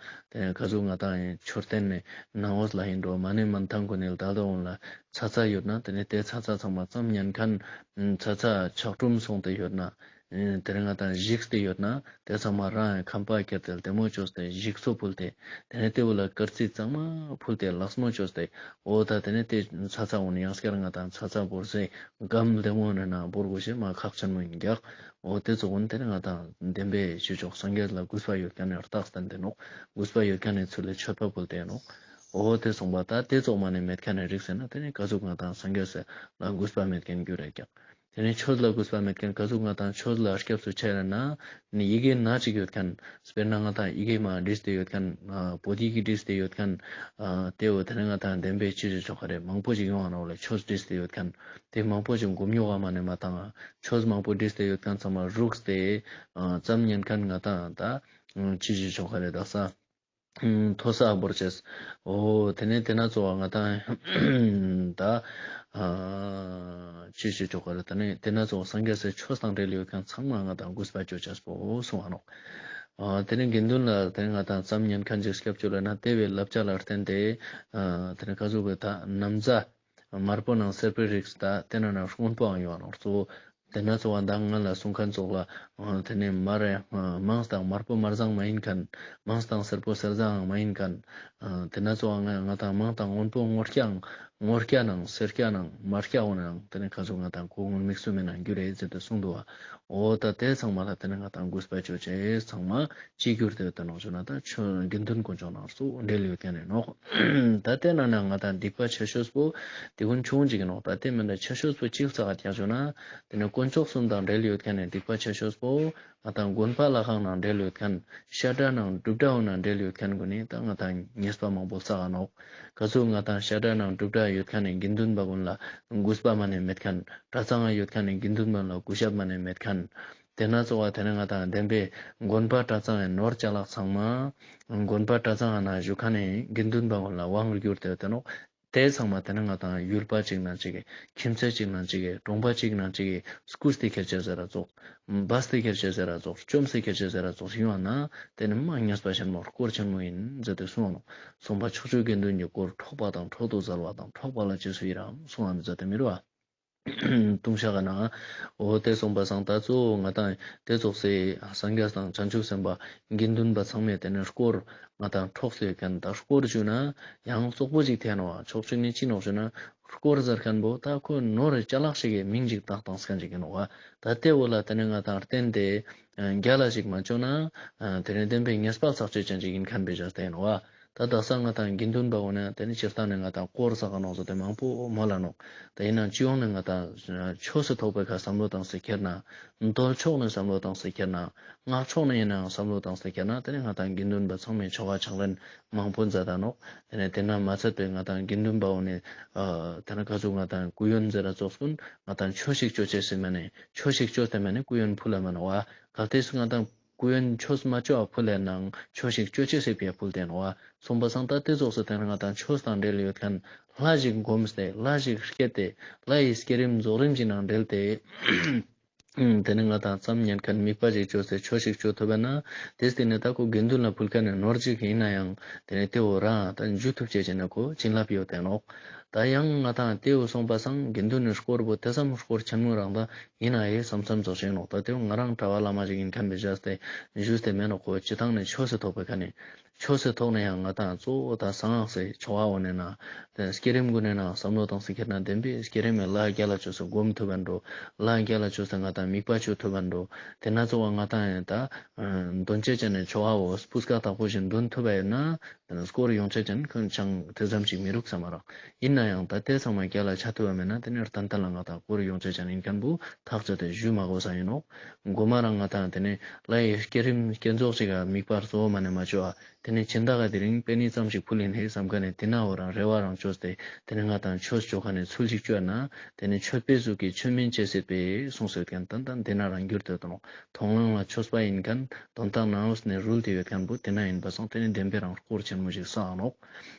དེ་ནེ་ག་ཟུག་ང་ཏང་མཆོད་རྟེན་ནི་ནང་འོས་ལ་ཨིན་འགྲོ། མ་ནེ་མན་ཐང་ཀུན་ནི་ལ་ད་ལྟ་འོང་ལ་ཚ་ཚ་ཡོད་ན་དེ་ནེ་དེ་ཚ་ཚ་ཚང་མ་ཙམ་ཉན་ཁན་ཚ་ཚ་ཆག་གྲུམ་སོང་སྟེ་ཡོད་ན། ཨེ་དེ་རིང་ང་ཏང་ཞིག་སྟེ་ཡོད་ན་དེ་ཚང་མ་རང་ཡང་ཁམས་པ་ཁྱེར་ཏེ་ལྡེ་མོ་ཅོས་ཏེ་ཞིག་གསོ་ཕུལ་ཏེ། དེ་ནེ་དེ་བོ་ལ་དཀར་རྩི་གཙང་མ་ཕུལ་ཏེ་ལགས་མོ་ཅོས་ཏེ། འོ་ད་དེ་ནེ་དེ་ཚ་ཚ་འོ་ན་ཡང་སྐྱར་ང་ཏང་ཚ་ཚ་བོར་སེ་སྒམ་ལྡེ་མོ་ནེ་ན་བོར་དགོས་ཤེས་མ་ཁག་ཆེན་མོ་ཨིན་ཀྱག། འོ་དེ་ཙོགས་འོ་ན་དེ་ནེ་ང་ཏང་བདེན་པའི་ཅི་ཆོག་སངས་རྒྱས་ལ་གུས་པ་ཡོད་ཁན་ནི་རྟགས་བསྟན་ཏེ་ནོག། གུས་པ་ཡོད་ཁན་ནི་ཚུལ་ལ་མཆོད་པ་ཕུལ་ཏེ་ནོག། འོ་དེ་གསུངས་པ་ད་དེ་ཙོགས་མ་ནེ་མེད་ཁན་ནི་རིགས་ཟེར་ན་དེ་ནེ་ག་ཟུག་ང་ཏང་སངས་རྒྱས་ལ་གུས་པ་མེད་ཁན་གྱུར་རེ་ཀྱག། དེ་ནེ་ཆོས་ལ་གུས་པ་མེད་ཁན་ག་ཟུག་ང་ཏང་ཆོས་ལ་སྐྱབས་སུ་ཆ་ར་ན་ནི་ཡི་གེ་ན་ཅིག་ཡོད་ཁན། དཔེར་ན་ང་ཏང་ཡི་གེ་མ་བྲིས་ཏེ་ཡོད་ཁན། ཨ་བོད་ཡིག་གི་བྲིས་ཏེ་ཡོད་ཁན། ཨ་དེ་བོ་དེ་ནེ་ང་ཏང་བདེན་པའི་ཅི་ཞིག་ཆོག་ག་རེ་མང་པོ་ཅིག་ཡོང་བ་ནོག་ལེ། ཆོས་བྲིས་ཏེ་ཡོད་ཁན་དེ་མང་པོ་ཅིག་འགོམ་ཉོག་ག་མ་ནེ་མ་བཏང་། ཆོས་མང་པོ་བྲིས་ཏེ་ཡོད་ཁན་ཚང་མ་རུགས་ཏེ་ཨ་ཙམ་ཉན་ཁན་ང་ཏང་ད་ཅི་ཞིག་ཆོག་ག་རེ་དག་ས། ཐོ་ས་བོར་ཅེས། འོ་དེ་ནེ་དེ་ན་ཙོགས་ང་ཏང་ད་ཨ་ཅི་ཞིག་ཆོག་ག་རེ། དེ་ནེ་དེ་ན་ཙོགས་སངས་རྒྱས་སི་ཆོས་དང་འབྲེལ་ཡོད་ཁན་ཚང་མ་ང་ཏང་གུས་པ་ཅོ་ཅེས་པོ་གསུངས་པ་ནོག། ཨ་དེ་ནེ་དགེ་འདུན་ལ་དེ་ནེ་ང་ཏང་ཙམ་ཉན་ཁན་ཅིག་སྐྱབས་བཅོལ་ལ་ན་དེ་བོའི་བསླབ་བྱ་ལ་བརྟེན་ཏེ་ཨ་དེ་ནེ་ག་ཟུག་གི་ད་ན་བཟའ་དམར་པོ་ནང་སེར་པོའི་རིགས་ད་དེ་ན་ན་སྔོན་པོའང་ཡོང་བ་ནོག་གཙོ་བོ། དེ་ན་ཙོགས་མདང་ང་ལ་གསུང་ཁན་ཙོགས་ལ་ཨ་དེ་ནེ་མར་ཨ་མང་དང་དམར་པོ་དམར་བཟང་མ་ཨིན་ཁན། མང་དང་སེར་པོ་སེར་བཟང་མ་ཨིན་ཁན། ཨ་དེ་ན་ཙོགས་ང་ང་ཏང་མང་དང་སྔོན་པོ་སྔོ་སྐྱ་སྔོ་སྐྱ་ནང་སེར་སྐྱ་ནང་དམར་སྐྱ་འོ་ནང་དེ་ནེ་ག་ཟུག་ང་ཏང་གོ་ངུན་མིག་སུ་མེ་ནང་གྱུར་རེ་ཟེར་ཏེ་གསུངས་འདུག་བ། འོ་ད་དེ་ཚང་མ་ལ་དེ་ནེ་ང་ཏང་གུས་པ་ཅོ་ཅེས་ཚང་མ་ཅི་གྱུར་ཏེ་ཡོད་དེ་ནོག་ཞུ་ན་ད་ཆོས་དགེ་འདུན་དཀོན་མཆོག་ནང་སུ་འབྲེལ་ཡོད་ཁན་ནི་ནོག། ད་དེ་ན་ན་ང་ཏང་སྡིག་པ་ཆེ་ཤོས་པོ་དེ་ཀུན་ཆུང་ཅིག་ཨིན་ནོག། ད་དེ་མན་ད་ཆེ་ཤོས་པོ་ཅི་ཙོགས་ཀྱག་ཞུ་ན་དེ་ནེ་དཀོན་མཆོག་གསུམ་དང་འབྲེལ་ཡོད་ཁན་ནི་སྡིག་པ་ཆེ་ཤོས་པོ་ང་ཏང་དགོན་པ་ལྷ་ཁང་ནང་འབྲེལ་ཡོད་ཁན། བཤད་གྲྭ་ནང་སྒྲུབ་གྲྭ་འོ་ནང་འབྲེལ་ཡོད་ཁན་ཀུན་ནི་ད་ང་ཏང་ཉེས་པ་མང་པོ་བསགས་ནོག། ག་ཟུག་ང་ཏང་བཤད་གྲྭ་ནང་སྒྲུབ་གྲྭ་ཡོད་ཁན་ནི་དགེ་འདུན་པ་ཀུན་ལ་གུས་པ་མ་ནེ་མེད་ཁན། གྲྭ་ཚང་ང་ཡོད་ཁན་ནི་དགེ་འདུན་པ་ལ་གུས་ཞབས་མ་ནེ་མེད་ཁན། དེ་ན་ཙོགས་དེ་ནེ་ང་ཏང་བདེན་པའི་དགོན་པ་གྲྭ་ཚང་ངི་ནོར་ཅ་ལག་ཚང་མ་དགོན་པ་གྲྭ་ཚང་ང་ན་བཞུགས་ཁན་ནི་དགེ་འདུན་པ་ཀུན་ལ་དབང་གྱུར་ཏེ་ཡོད་དེ་ནོག། དེ་ཚང་མ་དེ་ནེ་ང་ཏང་ཡུལ་པ་ཅིག་ན་ཅིག་གི་ཁྱིམ་མཚེས་ཅིག་ན་ཅིག་གི་གྲོང་པ་ཅིག་ན་ཅིག་གི་སྐུས་ཏེ་ཁྱེར་ཅེས་ཟེར་ར་ཙོགས། སྦས་ཏེ་ཁྱེར་ཅེས་ཟེར་ར་ཙོགས། བཅོམ་སྟེ་ཁྱེར་ཅེས་ཟེར་ར་ཙོགས་ཡོང་ན་དེ་ནི་མ་ཉེས་པ་ཆེན་མོ་དཀོར་ཆེན་མོ་ཨིན་ཟེར་ཏེ་གསུངས་ནོག། གསུངས་པ་ཕྱོགས་བཅུའི་དགེ་འདུན་གྱི་དཀོར་འཕྲོག་པ་དང་འཕྲོག་ཏུ་གསོལ་བ་དང་འཕྲོག་པ་ལ་རྗེས་སུ་ཡི་རང་གསུངས་པ་ནི་ཟེར་ཏེ་མི་རུ་བ། ལྟུང་བཤགས་ཀ་ན། འོ་དེ་གསུངས་པ་སང་ད་གཙོ་བོ་ང་ཏང་དེ་ཙོགས་སེ་སངས་རྒྱས་དང་བྱང་ཆུབ་སེམས་དཔའ་དགེ་འདུན་པ་ཚང་མས་དེ་ནེ་དཀོར་ང་ཏང་འཕྲོག་སེ་ཡོད་ཁན་ད་དཀོར་ཞུ་ན་ཡང་རྩོག་པོ་ཅིག་ཐེ་ནོག། ཕྱོགས་གཅིག་ནེ་ཅི་ནོག་ཞུ་ན་དཀོར་ཟེར་ཁན་བོ་ད་ཁོ་ནོར་རི་ཅ་ལག་ཞིག་གི་མིང་ཅིག་བཏགས་བཏང་ཁན་ཅིག་ཨིན་ནོག་བ། ད་དེ་བོ་ལ་དེ་ནེ་ང་ཏང་བརྟེན་ཏེ་རྒྱལ་ལ་ཞིག་མ་ཅོ་ན་དེ་ནེ་བདེན་པའི་ཉེས་པ་བསགས་ཅེས་ཅན་ཅིག་ཨིན་ཁན་བེ་ཅོས་ཏེ་ཨིན་ནོག་བ། ད་དག་ས་ང་ཏང་དགེ་འདུན་པ་བོ་ནི་དེ་ནི་སྤྱིར་བཏང་ནི་ང་ཏང་དཀོར་ཟ་ག་ནོག་ཟེར་ཏེ་མང་པོ་མོལ་ལ་ནོག། ད་ཡིན་ནའང་སྤྱི་ཡོངས་ནི་ང་ཏང་ཆོས་སི་ཐོག་པའི་ཁ་བསམ་བློ་བཏང་སྟེ་ཁྱེར་ན། འདོད་ཕྱོགས་ནས་བསམ་བློ་བཏང་སྟེ་ཁྱེར་ན། སྔགས་ཕྱོགས་ནས་ཡིན་ནའང་བསམ་བློ་བཏང་སྟེ་ཁྱེར་ན་དེ་ནི་ང་ཏང་དགེ་འདུན་པ་ཚང་མས་ཆོ་ག་ཕྱག་ལེན་མང་པོ་མཛད་ད་ནོག། དེ་ནས་དེ་ན་མ་ཚད་པའི་ང་ཏང་དགེ་འདུན་པ་བོ་ནི་ཨ་དེ་ན་ག་ཟུག་ང་ཏང་སྐུ་ཡོན་ཟེར་ར་ཙོགས་ཀུན་ང་ཏང་ཆོས་ཤིག་ཅོ་ཅེས་སི་མ་ནི་ཆོས་ཤིག་ཅོ་སྟེ་མ་ནི་སྐུ་ཡོན་ཕུལ་ལ་མ་ནོག་བ། གལ་ཏེ་སུ་ང་ཏང་སྐུ་ཡོན་ཆོས་མ་ཅོ་བ་ཕུལ་ལ་ནང་ཆོས་ཤིག་ཅོ་ཅེས་སི་ཕིའ་ཕུལ་ཏེ་ནོག་བ། སོང་པ་སང་ད་དེ་ཙོགས་སུ་དེ་ན་ང་ཏང་ཆོས་དང་འབྲེལ་ཡོད་མཁན་ལྷ་ཞིག་བསྒོམས་ཏེ་ལྷ་ཞིག་བསྐྱེད་དེ་ལྷ་ཡི་བསྐྱེད་རིམ་རྫོགས་རིམ་ཞིག་ནང་འབྲེལ་ཏེ། ཨུམ། དེ་ནི་ང་ཏང་ཙམ་ཉན་མཁན་དམིགས་པ་ཞིག་བཅོས་ཏེ་ཆོས་ཤིག་བཅོ་ཐུབ་པ་ན། དེ་སྟེང་ནས་ད་ཁོ་དགེ་འདུན་ལ་ཕུལ་མཁན་ནི་ནོར་ཅིག་ཡིན་ན་ཡང་དེ་ནི་དེ་བོ་རང་ད་འཇུ་ཐུབ་ཅེས་ཅན་ནི་ཁོ་བྱིན་རླབས་ཡོད་དེ་ནོག། ད་ཡང་ང་ཏང་དེ་བོ་སོང་པ་སང་དགེ་འདུན་ནི་སྐོར་བོ་དེ་ཙམ་སྐོར་ཆེན་མོ་རང་ད་ཡིན་ན་ཡེ་བསམ་བསམ་ཙོགས་ཤིག་ནོག། ད་དེ་བོ་ང་རང་གྲྭ་བ་བླ་མ་ཞིག་ཡིན་མཁན་པའི་བཞག་སྟེ་ཞུས་ཏེ་མེད་ནོག། ཁོ་སྤྱི་བཏང་ནི་ཆོས་སི་ཐོག་པའི་ཁ་ནས། ཆོས་སི་ཐོག་ནས་ཡང་ང་ཏང་གཙོ་བོ་ད་གསང་སྔགས་སི་ཆོ་ག་བོ་ནས་ན་དེ་བསྐྱེད་རིམ་གུན་ནས་ན་བསམ་བློ་བཏང་སྟེ་ཁྱེར་ན་བདེན་པའི་བསྐྱེད་རིམ་མེ་ལྷ་རྒྱལ་ལ་བཅོས་སེ་སྒོམ་ཐུབ་བན་འགྲོ། ལྷ་རྒྱལ་ལ་བཅོས་སེ་ང་ཏང་དམིགས་པ་བཅོ་ཐུབ་བན་འགྲོ། དེ་ན་གཙོ་བོ་ང་ཏང་ཡང་ད་འདོན་ཅེས་ཅན་ནི་ཆོ་ག་བོ་སྤུས་ཀ་དག་པོ་ཞིག་འདོན་ཐུབ་བ་ཡོད་ན་དེ་ན་སྐོར་ཡོང་ཅེས་ཅན་ཁོང་ཅང་དེ་ཙམ་ཞིག་མི་རུག་བསམ་མ་རག། ཡིན་ན་ཡང་ད་དེ་ཚང་མ་རྒྱལ་ལ་ཆ་ཐུབ་བ་མེད་ན་དེ་ནས་ཏན་ཏན་ལ་ང་ཏང་སྐོར་ཡོང་ཅེས་ཅན་ཡིན་མཁན་བོ་ཐག་ཆོད་དེ་ཞུ་མ་དགོས་ས་ཡིན་ནོག། མགོ་མ་རང་ང་ཏང་དེ་ནས་ལྷ་ཡི་བསྐྱེད་རིམ་བསྐྱེད་རྫོགས་ཤིག་ག་དམིགས་པ་གཙོ་བོ་མ་ནས་མ་བཅོ་བ། དེ་ནས་སྦྱིན་བདག་ག་དེ་རིང་པེ་ནེ་ཙམ་ཞིག་ཕུལ་ཡིན་ཧེ་བསམ་མཁན་ནི་དེ་ན་འོ་རང་རེ་བ་རང་བཅོས་ཏེ་དེ་ནས་ང་ཏང་ཆོས་བཅོ་མཁན་ནི་ཚུལ་ཞིག་བཅོས་ན་དེ་ནས་མཆོད་པའི་གཟུགས་ཀྱི་མཆོད་མེ་ཅེས་སྲིད་པའི་གསུངས་སོད་མཁན་ཏན་ཏན་དེ་ན་རང་འགྱུར་དོད་དོ་ནོག། མཐོང་ལམ་ལ་ཆོས་པ་ཡིན་མཁན་དོན་དག་ནང་ལོགས་ནས་རུལ་ཏེ་ཡོད་མཁན་བོ་དེ་ན་ཡིན་པ་སང་དེ་ནས་བདེན་པའི་རང་སྐོར་ཆེན་མོ་ཞིག་བསགས་ནོག།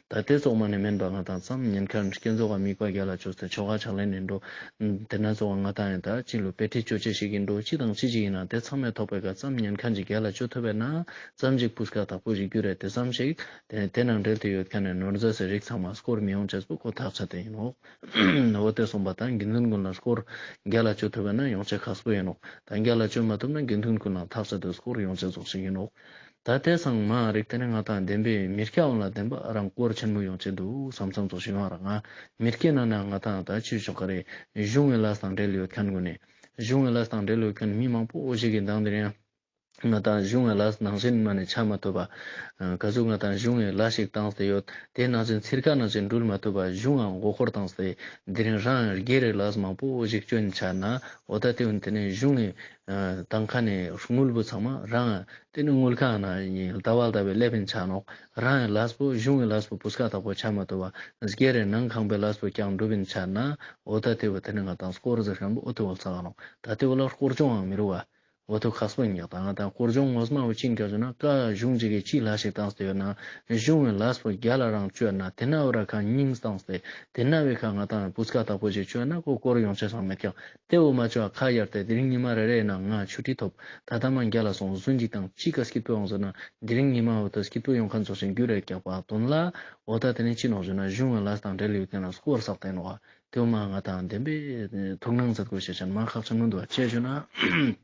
ད་དེ་ཙོགས་མ་ནས་མེན་པ་ང་ཏང་ཙམ་ཉན་མཁན་བསྐྱེད་རྫོགས་ཀ་དམིགས་པ་རྒྱལ་ལ་བཅོས་ཏེ་ཆོ་ག་ཕྱག་ལེན་ཡིན་འགྲོ། དེ་ན་ཙོགས་ང་ཏང་ཡང་ད་ཅི་ལོ་དཔེ་ཁྲིད་བཅོ་ཅེས་ཞིག་ཡིན་འགྲོ་ཅི་དང་ཅི་ཞིག་ཡིན་ན་དེ་ཚང་མའི་ཐོག་པའི་ཀ་ཙམ་ཉན་མཁན་ཅིག་རྒྱལ་ལ་བཅོ་ཐུབ་པས་ན་ཙམ་ཞིག་སྤུས་ཀ་དག་པོ་ཞིག་རྒྱུ་རེད། དེ་ཙམ་ཞིག་དེ་དེ་ནང་འབྲེལ་ཏེ་ཡོད་མཁན་ནི་ནོར་རྫས་སི་རིགས་ཚང་མ་སྐོར་མི་ཡོང་ཅེས་པོ་ཁོ་ཐག་ཆོད་དེ་ཡིན་ནོག། འོ་དེ་སོང་པ་ད་དགེ་འདུན་ཀུན་ལ་སྐོར་རྒྱལ་ལ་བཅོ་ཐུབ་པས་ན་ཡོང་ཅེས་ཁག་པོ་ཡིན་ནོག། ད་རྒྱལ་ལ་བཅོ་མ་ཐུབ་ན་དགེ་འདུན་ཀུན་ལ་ཐག་ཆོད་དེ་སྐོར་ཡོང་ཅེས་ཙོགས་ཤིག་ཡིན་ནོག། ད་དེ་སང་མ་རིག་དེ་ནི་ང་ཏང་བདེན་པའི་མི་སྐྱ་བོ་ལ་བདེན་པ་རང་སྐོར་ཆེན་མོ་ཡོང་ཅེས་འདུག་བསམ་བསམ་ཙོགས་ཤིག་ཡོང་ར། ང་མི་སྐྱ་ན་ན་ང་ཏང་ད་ཅི་ཆོག་ག་རེ། གཞུང་གི་ལས་དང་འབྲེལ་ཡོད་མཁན་ཀུན་ནི། གཞུང་གི་ལས་དང་འབྲེལ་ཡོད་མཁན་མི་མང་པོ་ཞིག་གི་མདང་དེ་རིང་ང་ཏང་གཞུང་གི་ལས་ནང་བཞིན་མ་ནས་ཆ་མ་ཐུབ་པ། ག་ཟུག་ང་ཏང་གཞུང་གི་ལས་ཤིག་བཏང་སྟེ་ཡོད། དེ་ནང་བཞིན་ཚིར་ཁ་ནང་བཞིན་འགྲུལ་མ་ཐུབ་པ་གཞུང་ང་མགོ་སྐོར་བཏང་སྟེ་དེ་རིང་རང་སྒེར་རི་ལས་མང་པོ་ཞིག་བཅོན་ཆ་ན་འོ་ད་དེ་བོ་དེ་ནས་གཞུང་གི་ཏང་ཁ་ནས་དངུལ་བུ་ཚང་མ་རང་དེ་ནི་དངུལ་ཁང་ན་ཡིན་ལྟ་བ་ལྟ་བའི་སླེབས་ཡིན་ཆ་ནོག། རང་ཡི་ལས་པོ་གཞུང་གི་ལས་པོ་སྤུས་ཀ་དག་པོ་ཆ་མ་ཐུབ་པ་སྒེར་རི་ནང་ཁང་པའི་ལས་པོ་ཀྱང་འགྲུབ་ཡིན་ཆ་ན་འོ་ད་དེ་བོ་དེ་ནི་ང་ཏང་སྐོར་ཟེར་མཁན་པོ་འོ་དེ་བོ་ལ་ཚ་ག་ནོག། ད་དེ་བོ་ལ་སྐོར་སྦྱོང་ཡང་མི་རུ་བ། འོ་དེ་ཁག་པོ་ཡིན་ཀྱག། ད་ང་ཏང་སྐོར་སྦྱོང་ངོ་མ་བོ་ཅི་ཡིན་ཀྱག་ཟེར་ན་ཀ་གཞུང་ཅིག་གི་ཅི་ལས་ཤིག་བཏང་སྟེ་ཡོད་ན་གཞུང་གི་ལས་པོ་རྒྱལ་ལ་རང་བཅོས་ན་དེ་ན་བོ་ར་ཁ་སྙིང་བཏང་སྟེ་དེ་ན་བོའི་ཁ་ང་ཏང་སྤུས་ཀ་དག་པོ་ཞིག་བཅོས་ན་ཁོ་སྐོར་ཡོང་ཆ་སང་མེད་ཀྱག། དེ་བོ་མ་བཅོ་ཁ་གཡར་ཏེ་དེ་རིང་ཉི་མ་རེ་རེ་ནང་ང་ཆུ་ཊི་ཐོབ། ད་ལྟ་མ་རྒྱལ་ལ་སོང་ཟུན་ཅིག་དང་ཅི་ཀ་སྐྱིད་པོ་ཡོང་ཟེར་ན་དེ་རིང་ཉི་མ་འོ་ད་སྐྱིད་པོ་ཡོང་མཁན་ཚོ་ཞིག་རྒྱུ་རེ་རྒྱག་པ་དོན་ལ་འོ་ད་དེ་ནི་ཅི་ནོག་ཟེར་ན་གཞུང་གི་ལས་དང་འབྲེལ་ཡོད་མཁན་ལ་སྐོར་བསགས་ཏེ་ནོག། དེ་བོ་མ་ང་ཏང་བདེན་པའི་ཐུགས་སྣང་མཛད་དགོས་ཤེས་ཅན་མ་ཁག་ཆེན་མོ་འདུག་བ་ཅེས་ཞུ་ན།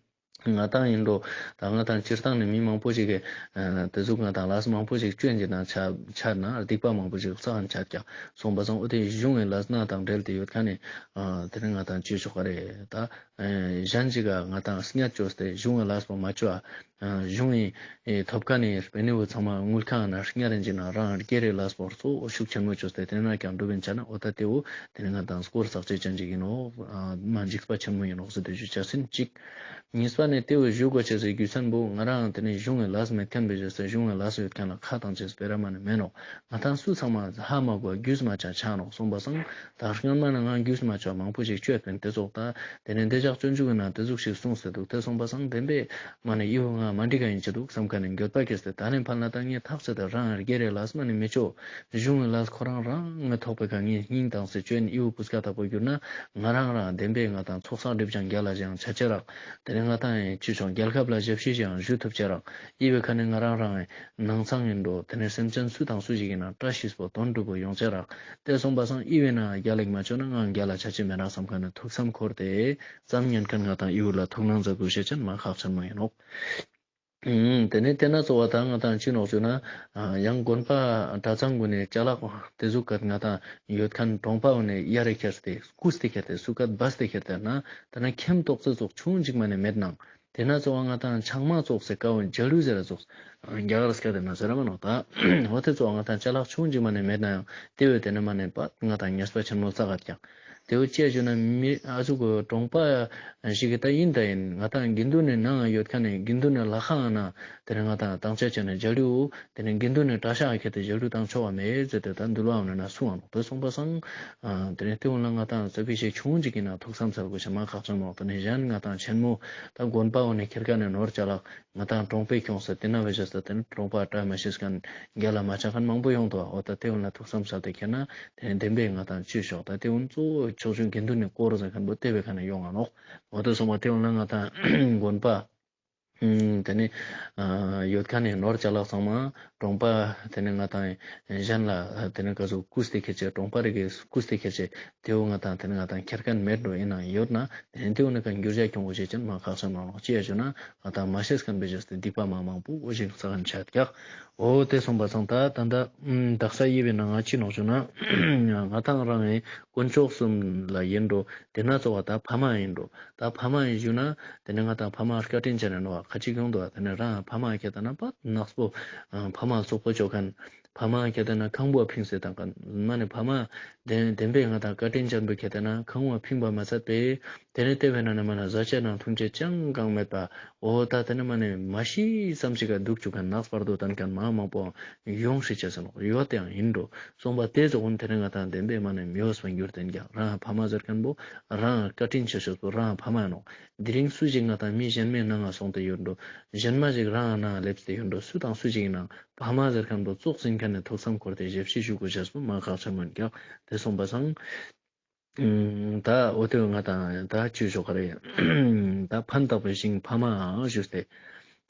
ང་ཏང་ཡིན་འགྲོ། ད་ང་ཏང་སྤྱིར་བཏང་ནི་མི་མང་པོ་ཞིག་གིས་དེ་ཟུག་ང་ཏང་ལས་མང་པོ་ཞིག་བཅོན་གྱི་ནང་ཆ་ཆ་ན་སྡིག་པ་མང་པོ་ཞིག་བསགས་ཆ་ཀྱག། སོང་པ་སང་འོ་དེ་གཞུང་གི་ལས་སྣ་དང་འབྲེལ་ཏེ་ཡོད་མཁན་ནི་དེ་ནི་ང་ཏང་ཅི་ཆོག་ག་རེ་ད། གཞན་ཞིག་ག་ང་ཏང་བསྙད་བཅོས་ཏེ་གཞུང་གི་ལས་པོ་མ་བཅོ་ཨ། གཞུང་གི་ཐོབ་མཁན་ནི་དཔེ་ནི་བོ་ཚང་མ་དངུལ་ཁང་ན་བསྙད་རན་ཅིག་ན་རང་སྒེར་རི་ལས་པོ་གཙོ་བོ་ཤུགས་ཆེན་མོ་བཅོས་ཏེ་དེ་ན་ཀྱང་འགྲུབ་ཡིན་ཆ་ན་འོ་ད་དེ་བོ་དེ་ནི་ང་ཏང་སྐོར་བསགས་ཅེས་ཅན་ཅིག་ཡིན་ནོག། མ་འཇིགས་པ་ཆེན་མོ་ཡིན་ནོག་ཟེར་ཏེ་ཞུ་ཆ་སིན་ཅིག། གཉིས་པ་ནི་དེ་བོ་ཞུ་དགོས་ཆེ་ཟེར་རྒྱུ་མཚན་བོ་ང་རང་དེ་ནི་གཞུང་གི་ལས་མེད་མཁན་བེ་ཞེས་ཟེར་གཞུང་གི་ལས་ཡོད་མཁན་ལ་ཁ་བཏང་ཅེས་སྤེ་ར་མ་ནི་མེད་ནོག། ང་ཏང་སུ་ཚང་མ་ཧ་མ་གོ་རྒྱུས་མ་ཆ་ཆ་ནོག་སོང་པ་སང་། ད་སྔོན་མ་ན་ང་རྒྱུས་མ་ཆ་མང་པོ་ཞིག་བཅོས་པིན་དེ་ཙོགས་ད། དེ་ནས་འདི་ཅག་སྤྱོད་འཇུག་གི་ནང་དེ་ཟུག་ཞིག་གསུངས་ཏེ་འདུག་དེ་སོང་པ་སང་བདེན་པའི་མ་ནི་ཨི་བོ་ང་མ་འགྲིག་ག་ཡིན་ཅི་འདུག་བསམ་མཁན་ནི་འགྱོད་པ་སྐྱེས་ཏེ་ད་ནས་ཕན་ལ་ད་ངས་ཐག་ཆོད་དེ་རང་སྒེར་རི་ལས་མ་ནི་མི་བཅོ། གཞུང་གི་ལས་ཁོ་རང་རང་ངས་ཐོག་པའི་ཁ་ངས་སྙིང་བཏང་སྟེ་བཅོས་ནི་ཨི་བོ་སྤུས་ཀ་དག་པོ་གྱུར་ན་ང་རང་རང་བདེན་པའི་ང་ཏང་ཚོགས་བསགས་སྒྲིབ་སྦྱང་རྒྱལ་ལ་ཞེ་ཡང་ཆ་ཅེས་རག། དེ་ནས་ང་ཏང་ཡང་ཅི་བྱུང་རྒྱལ་ཁབ་ལ་ཞབས་ཕྱི་ཞེ་ཡང་ཞུ་ཐུབ་ཅེས་རག། ཨི་བོའི་ཁ་ནས་ང་རང་རང་ནང་ཚང་ཡིན་འགྲོ། དེ་ནས་སེམས་ཅན་སུ་དང་སུ་ཞིག་ཡིན་ན་བཀྲ་ཤིས་པོ་དོན་འགྲུབ་པོ་ཡོང་ཅེས་རག། དེ་སོང་པ་སང་ཨི་བོའི་ནང་རྒྱལ་ལ་མ་བཅོས་ན་ང་རྒྱལ་ལ་ཆ་ཅེས་མེད་རག་བསམ་མཁན་ནི་ཐུགས་བསམ་འཁོར་ཏེ་ཙམ་ཉན་མཁན་ང་ཏང་ཨི་བོ་ལ་ཐུགས་སྣང་མཛད་དགོས་ཤེས་ཅན་མ་ཁག་ཆེན་མོ་ཡིན་ནོག། ཨུམ། དེ་ནས་དེ་ན་གཙོ་བོ་ད་ང་ཏང་ཅི་ནོག་ཞུ་ན། ཡང་དགོན་པ་གྲྭ་ཚང་ཀུན་ནས་ཅ་ལག་དེ་ཟུག་ག་ང་ཏང་ཡོད་མཁན་གྲོང་པ་བོ་ནས་གཡར་རེ་ཁྱེར་ཏེ་བརྐུས་ཏེ་ཁྱེར་ཏེ་སུ་ག་སྦས་ཏེ་ཁྱེར་ཏེ་ན་དེ་ན་ཁྱིམ་ཏོག་ཙེ་ཙོགས་ཆུང་ཅིག་མ་ནས་མེད་ནང་། དེ་ན་ཙོགས་ང་ཏང་ཆང་མ་ཙོགས་སེ་ཀ་བོ་འཇའ་ལུས་ཟེར་ར་ཙོགས། རྒྱ་གར་སྐད་དེ་ན་ཟེར་ར་མ་ནོག་ད། འོ་དེ་ཙོགས་ང་ཏང་ཅ་ལག་ཆུང་ཅིག་མ་ནེ་མེད་ན་ཡང་དེ་བོ་དེ་ནེ་མ་ནེ་པ་ང་ཏང་ཉེས་པ་ཆེན་མོ་བསགས་ཀྱག། དེ་བོ་ཅི་ཞུ་ན་མི་ཨ་ཟུག་གི་གྲོང་པ་ཞིག་གི་ད་ཡིན་ད་ཡིན། ང་ཏང་དགེ་འདུན་ནི་ནང་ཡོད་ཁན་ནི་དགེ་འདུན་ནི་ལྷ་ཁང་ན་དེ་ནེ་ང་ཏང་དང་ཆ་ཆ་ནེ་འཇའ་ལུས། དེ་ནེ་དགེ་འདུན་ནི་གྲྭ་ཤག་ཁྱེར་ཏེ་འཇའ་ལུས་བཏང་ཆོག་པ་མེད་ཟེར་ཏེ་ད་འདུལ་བ་འོ་ན་གསུངས་པ་ནོག། དེ་གསུངས་པ་སང་དེ་ནེ་དེ་འོ་ན་ང་ཏང་ཙ་པིག་ཞིག་ཆུང་ཅིག་ཡིན་ན་ཐུགས་བསམ་སལ་དགོས་ཤེས་མ་ཁག་ཆེན་མོ། དེ་ནེ་གཞན་ང་ཏང་ཆེན་མོ་ད་དགོན་པ་འོ་ན་ཁྱེར་ཁན་ནི་ནོར་ཅ་ལག་ང་ཏང་གྲོང་པའི་ཁྱོངས་སེ་དེ་ན་བེ་ཞེས་སེ་དེ་ནེ་གྲོང་པ་བཀྲ་མ་ཤིས་ཁན་རྒྱལ་ལ་མ་ཆགས་ཁན་མང་པོ་ཡོང་དུག། འོ་ད་དེ་འོ་ན་ཐུགས་བསམ་སལ་ཏེ་ཁྱེར་ན་དེ་ནེ་བདེན་པའི་ང་ཏང་ཅི་ཤོག་ད་དེ་འོ་ན་གཙོ་བོ་ཕྱོགས་བཅུའི་དགེ་འདུན་ནི་དཀོར་ཟེར་ཁན་བོ་དེ་བེ་ཁ་ནེ་ཡོང་ང་ནོག། འོ་དེ་གསུངས་པ་དེ་འོ་ན་ང་ཏང་དགོན་པ་ཨུམ། དེ་ནེ་ཨ་ཡོད་ཁན་ནི་ནོར་ཅ་ལག་ཚང་མ་གྲོང་པ་དེ་ནེ་ང་ཏང་གཞན་ལ་དེ་ནེ་ག་ཟུག་རྐུས་ཏེ་ཁྱེར་ཅེས་གྲོང་པ་རེ་གི་རྐུས་ཏེ་ཁྱེར་ཅེས་དེ་བོ་ང་ཏང་དེ་ནེ་ང་ཏང་ཁྱེར་ཁན་མེད་འགྲོ། ཡིན་ནའང་ཡོད་ན་དེ་ནེ་དེ་བོ་ནི་ཀ་འགྱུར་བ་ཁྱོང་དགོས་ཤེས་ཅན་མ་ཁག་ཆེན་མ་ནོག། ཅི་ཡ་ཞུ་ན་ང་ཏང་མ་ཤེས་ཁན་བེ་ཞེས་ཏེ་སྡིག་པ་མ་མང་པོ་འོ་ཞིག་བསགས་ཁན་ཆ་ཀྱག། འོ་དེ་གསུངས་པ་སང་ད་ད་ད་ཨུམ་དག་ས་ཡི་བེ་ནང་ང་ཅི་ནོག་ཞུ་ན་ང་ཏང་རང་ངི་དཀོན་མཆོག་གསུམ་ལ་ཡིན་འགྲོ། དེ་ན་གཙོ་བོ་ད་ཕ་མ་ཡིན་འགྲོ། ད་ཕ་མ་ཡིན་ཞུ་ན་དེ་ནེ་ང་ཏང་ཕ་མ་བཀའ་དྲིན་ཅན་ནོག་པ། ཁ་ཅིག་ཡོང་དུག། དེ་ནེ་རང་ཕ་མ་ཁྱེར་ཏེ་ན་པ་ནགས་པོ་ཕ་མ་རྩོག་པོ་ཅོ་ཁན། ཕ་མ་ཁྱེར་ཏེ་ན་ཁང་པ་ཕིངས་ཏེ་བཏང་ཁན། མ་ནེ་ཕ་མ་བདེན་བདེན་པའི་ང་ཏང་བཀའ་དྲིན་ཅན་པོ་ཁྱེར་ཏེ་ན་ཁང་པ་ཕིངས་པ་མ་ཚད་པའི་དེ་ནེ་དེ་བེ་ན་ནི་མ་ནེ་བཟའ་ཆས་ནང་འཐུང་ཆས་ཅང་གང་མེད་པ། འོ་ད་དེ་ནེ་མ་ནེ་མ་ཤི་ཙམ་ཞིག་ག་དུག་བཅུག་ཁན་ནགས་བར་དོ་བཏང་ཁན་མ་མང་པོ་ཡོང་ཤེས་ཅེས་ནོག། ཡོད་དེ་ཡང་ཡིན་འགྲོ། གསུངས་པ་དེ་ཙོགས་ཀུན་དེ་ནེ་ང་ཏང་བདེན་པའི་མ་ནེ་མི་འོས་པ་འགྱུར་ཏེ་ཀྱག། རང་ཕ་མ་ཟེར་ཁན་བོ་རང་བཀའ་དྲིན་ཆེ་ཤོས་པོ་རང་ཕ་མ་ནོག། དེ་རིང་སུ་ཞིག་ང་ཏང་མི་གཞན་མའི་ནང་ང་སོང་སྟེ་ཡོད་འགྲོ། གཞན་མ་ཞིག་རང་ནང་སླེབས་ཏེ་ཡོད་འགྲོ། སུ་དང་སུ་ཞིག་ཡིན་ནའང་ཕ་མ་ཟེར་ཁན་བོ་ཙོགས་ཡིན་ཁན་ནི་ཐུགས་བསམ་འཁོར་ཏེ་ཞབས་ཕྱི་ཞུ་དགོས་ཤེས་པོ་མ་ཁག་ཆེན་མོ་ཡིན་ཀྱག། དེ་གསུངས་པ་སང་ཨུམ། ད་འོ་དེ་ང་ཏང་ད་ཅི་ཞུ་ག་རེ། ད་ཕན་བཏགས་པའི་ཞིང་ཕ་མའང་ཞུས་ཏེ།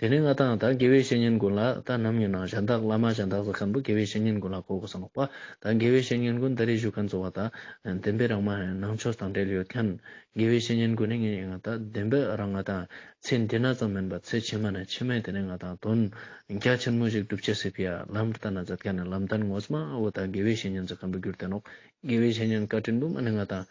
དེ་ནེ་ང་ཏང་ད་དགེ་བའི་བཤེས་གཉེན་ཀུན་ལ་ད་ནམ་ཡིན་ནའང་གཞན་དག་བླ་མ་གཞན་དག་ཟེར་ཁན་བོ་དགེ་བའི་བཤེས་གཉེན་ཀུན་ལ་གོ་དགོས་ས་ནོག་པ། ད་དགེ་བའི་བཤེས་གཉེན་ཀུན་ད་རེ་ཞུ་ཁན་ཙོགས་པ་ད་བདེན་པའི་རང་མ་ནང་ཆོས་དང་འབྲེལ་ཡོད་ཁན་དགེ་བའི་བཤེས་གཉེན་ཀུན་ནི་ངས་ང་ཏང་བདེན་པའི་རང་ང་ཏང་ཚེ་འདི་ན་ཙམ་མེན་པ་ཚེ་ཕྱི་མ་ནེ་ཕྱི་མའི་དེ་ནེ་ང་ཏང་དོན་རྒྱ་ཆེན་མོ་ཞིག་སྒྲུབ་ཅེས་སི་ཕི་ཡ་ལམ་སྟན་ན་མཛད་ཁན་ནི་ལམ་སྟན་ངོ་མ་འོ་ད་དགེ་བའི་བཤེས་གཉེན་ཟེར་ཁན་བོ་གྱུར་ཏེ་ནོག། དགེ་བའི་བཤེས་གཉེན་བཀའ་དྲིན་པོ་མ་ནེ་ང་ཏང་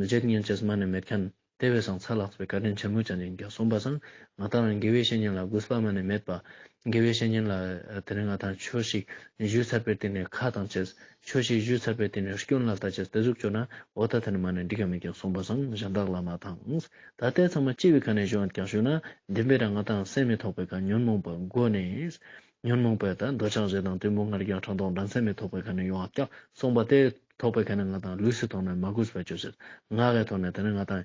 བརྗེད་ཉན་ཅེས་མ་ནེ་མེད་ཁན། དེ་བས་སང་ཚ་ལགས་པའི་བཀའ་དྲིན་ཆེན་མོ་ཅན་ཡིན་ཀྱག། གསུངས་པ་སང་ང་ཏང་རང་དགེ་བའི་བཤེས་གཉེན་ལ་གུས་པ་མ་ནེ་མེད་པ། དགེ་བའི་བཤེས་གཉེན་ལ་དེ་ནེ་ང་ཏང་ཆོས་ཤིག་ཞུས་ཚར་བའི་དེ་ནེ་ཁ་བཏང་ཅེས། ཆོས་ཤིག་ཞུས་ཚར་བའི་དེ་ནེ་སྐྱོན་ལ་ལྟ་ཅེས། དེ་ཟུག་ཅོ་ན་འོ་ད་དེ་ནེ་མ་ནེ་འགྲིག་ག་མེད་ཀྱག། གསུངས་པ་སང་གཞན་དག་བླ་མ་དང་། ད་དེ་ཚང་མ་ཅི་བའི་ཁ་ནེ་ཞུ་ཡོད་ཀྱག་ཞུ་ན་བདེན་པའི་རང་ང་ཏང་སེམས་མི་ཐོགས་པའི་ཁ་ཉོན་མོངས་པ་སྒོ་ནས། ཉོན་མོངས་པའི་ད་འདོད་ཆགས་ཞེ་སྡང་གཏི་མུག་ང་རྒྱལ་ཕྲག་དོག་འགྲན་སེམས་མི་ཐོགས་པའི་ཁ་ནེ་ཡོང་བ་ཀྱག། གསུངས་པ་དེ་ཐོགས་པའི་ཁ་ནེ་ང་ཏང་ལུས་སི་ཐོག་ནེ་མ་གུས་པ་ཅོ་ཅེས། ངག་གི་ཐོག་ནེ་དེ་ནེ་ང་ཏང་